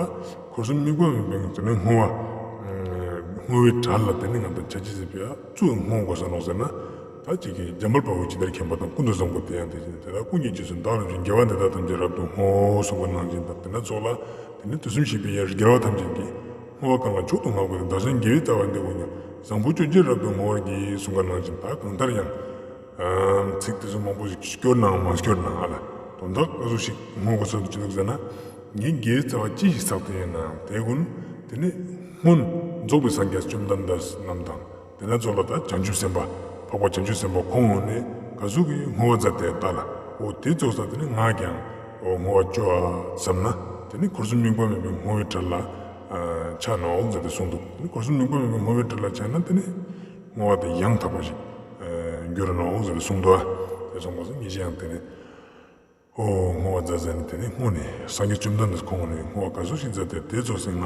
འཁོར་གསུམ་དམིགས་པ་མེད་པའི་དེ་ནི་བསྔོ་བ་བསྔོ་བའི་གྲལ་ལ་དེ་ནི་ང་དང་ཆ་ཅེས་ཟེར་བ་ཙུག་བསྔོ་དགོས་ས་ནོག་ཟེར་ན། ད་ཅིག་གི་འཇམ་དཔལ་དཔའ་བོས་ཇི་ལྟར་མཁྱེན་པ་དང་ཀུན་ཏུ་བཟང་པོ་དེ་ཡང་དེ་བཞིན་དེ་ལ་ཀུན་གྱི་རྗེས་སུ་བདག་སློབ་ཅིང་། དགེ་བ་འདི་དག་ཐམས་ཅད་རབ་ཏུ་བསྔོ་གསུངས་པ་ནང་བཞིན་དང་། དེ་ནས་ཚོགས་ལ་དེ་ནས་དུས་གསུམ་གཤེགས་པའི་དབྱེར་རྒྱལ་བ་ཐམས་ཅད་ཀྱི་བསྔོ་བ་གང་ལ་མཆོག་ཏུ་བསྔགས་པ་དེ་བདག་གཞན་དགེ་བའི་རྩ་བ་འདི་ཀུན་ཀྱང་། བཟང་པོ་སྤྱོད་ཕྱིར་རབ་ཏུ་བསྔོ་བར་བགྱི་གསུངས་པ་ནང་བཞིན་ད་གང་ལྟར་ཡང་ཚིག་དེ་ཚོ་མང་པོ་ཞིག་སྐྱོར་ནའང་མ་སྐྱོར་ནའང་ཨ་ལ་དོན་དག་ག་ཟུག་ཞིག་བསྔོ་དགོས་ས་འདུག་ཅི་འདུག་ཟེར་ན། ངའི་དགེ་བའི་རྩ་བ་ཅི་ཞིག་བསགས་ཏེ་ཡོད་ནའང་དེ་ཀུན་དེ་ནི་སྔོན་རྫོགས་པའི་སངས་རྒྱས་བཅོམ་ལྡན་འདས་རྣམས་དང་། དེ་ནས་ཚོགས་ལ་ད་བྱང་ཆུབ་སེམས་དཔའ་འཕགས་པ་བྱང་ཆུབ་སེམས་དཔའ་ཁོང་ནི་ག་ཟུག་གི་བསྔོ་བ་མཛད་དེ་ད་ལ་འོ་དེ་ཚོགས་ས་དེ་ནི་ང་ཀྱང་འོ་བསྔོ་བ་བཅོ་བ་བསམ་ན་དེ་ནི་འཁོར་གསུམ་དམིགས་པ་མེད་པའི་བསྔོ་བའི་གྲལ་ལ་ཆ་ནོག་ཟེར་ཏེ་གསུངས་འདུག། དེ་ནི་འཁོར་གསུམ་དམིགས་པ་མེད་པའི་བསྔོ་བའི་གྲལ་ལ་ཆ་ན་དེ་ནི་བསྔོ་བ་དེ་ཡང་དག་པ་ཞིག་འགྱུར་ནོག་ཟེར་ཏེ་གསུངས་འདུག། དེ་སོང་པ་སང་ངེད་ཅག་ཡང་དེ་ནི། འོ་བསྔོ་བ་མཛད་མཛད་ནས་དེ་ནས་བསྔོ་ནས་སངས་རྒྱས་བཅོམ་ལྡན་འདས་ཁོང་ནས་བསྔོ་བ་ག་ཟུག་ཞིག་མཛད་དེ་དེ་ཚོགས་སེ་ང་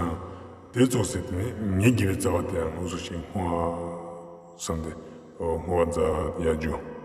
དེ་ཚོགས་སེ་དེ་ནས་ངའི་དགེ་བའི་རྩ་བ་དེ་ཡང་འོ་ཟུག་ཞིག་བསྔོ་བ་བསམ་སྟེ་འོ་བསྔོ་བ་མཛད་ཡ་རྒྱུ།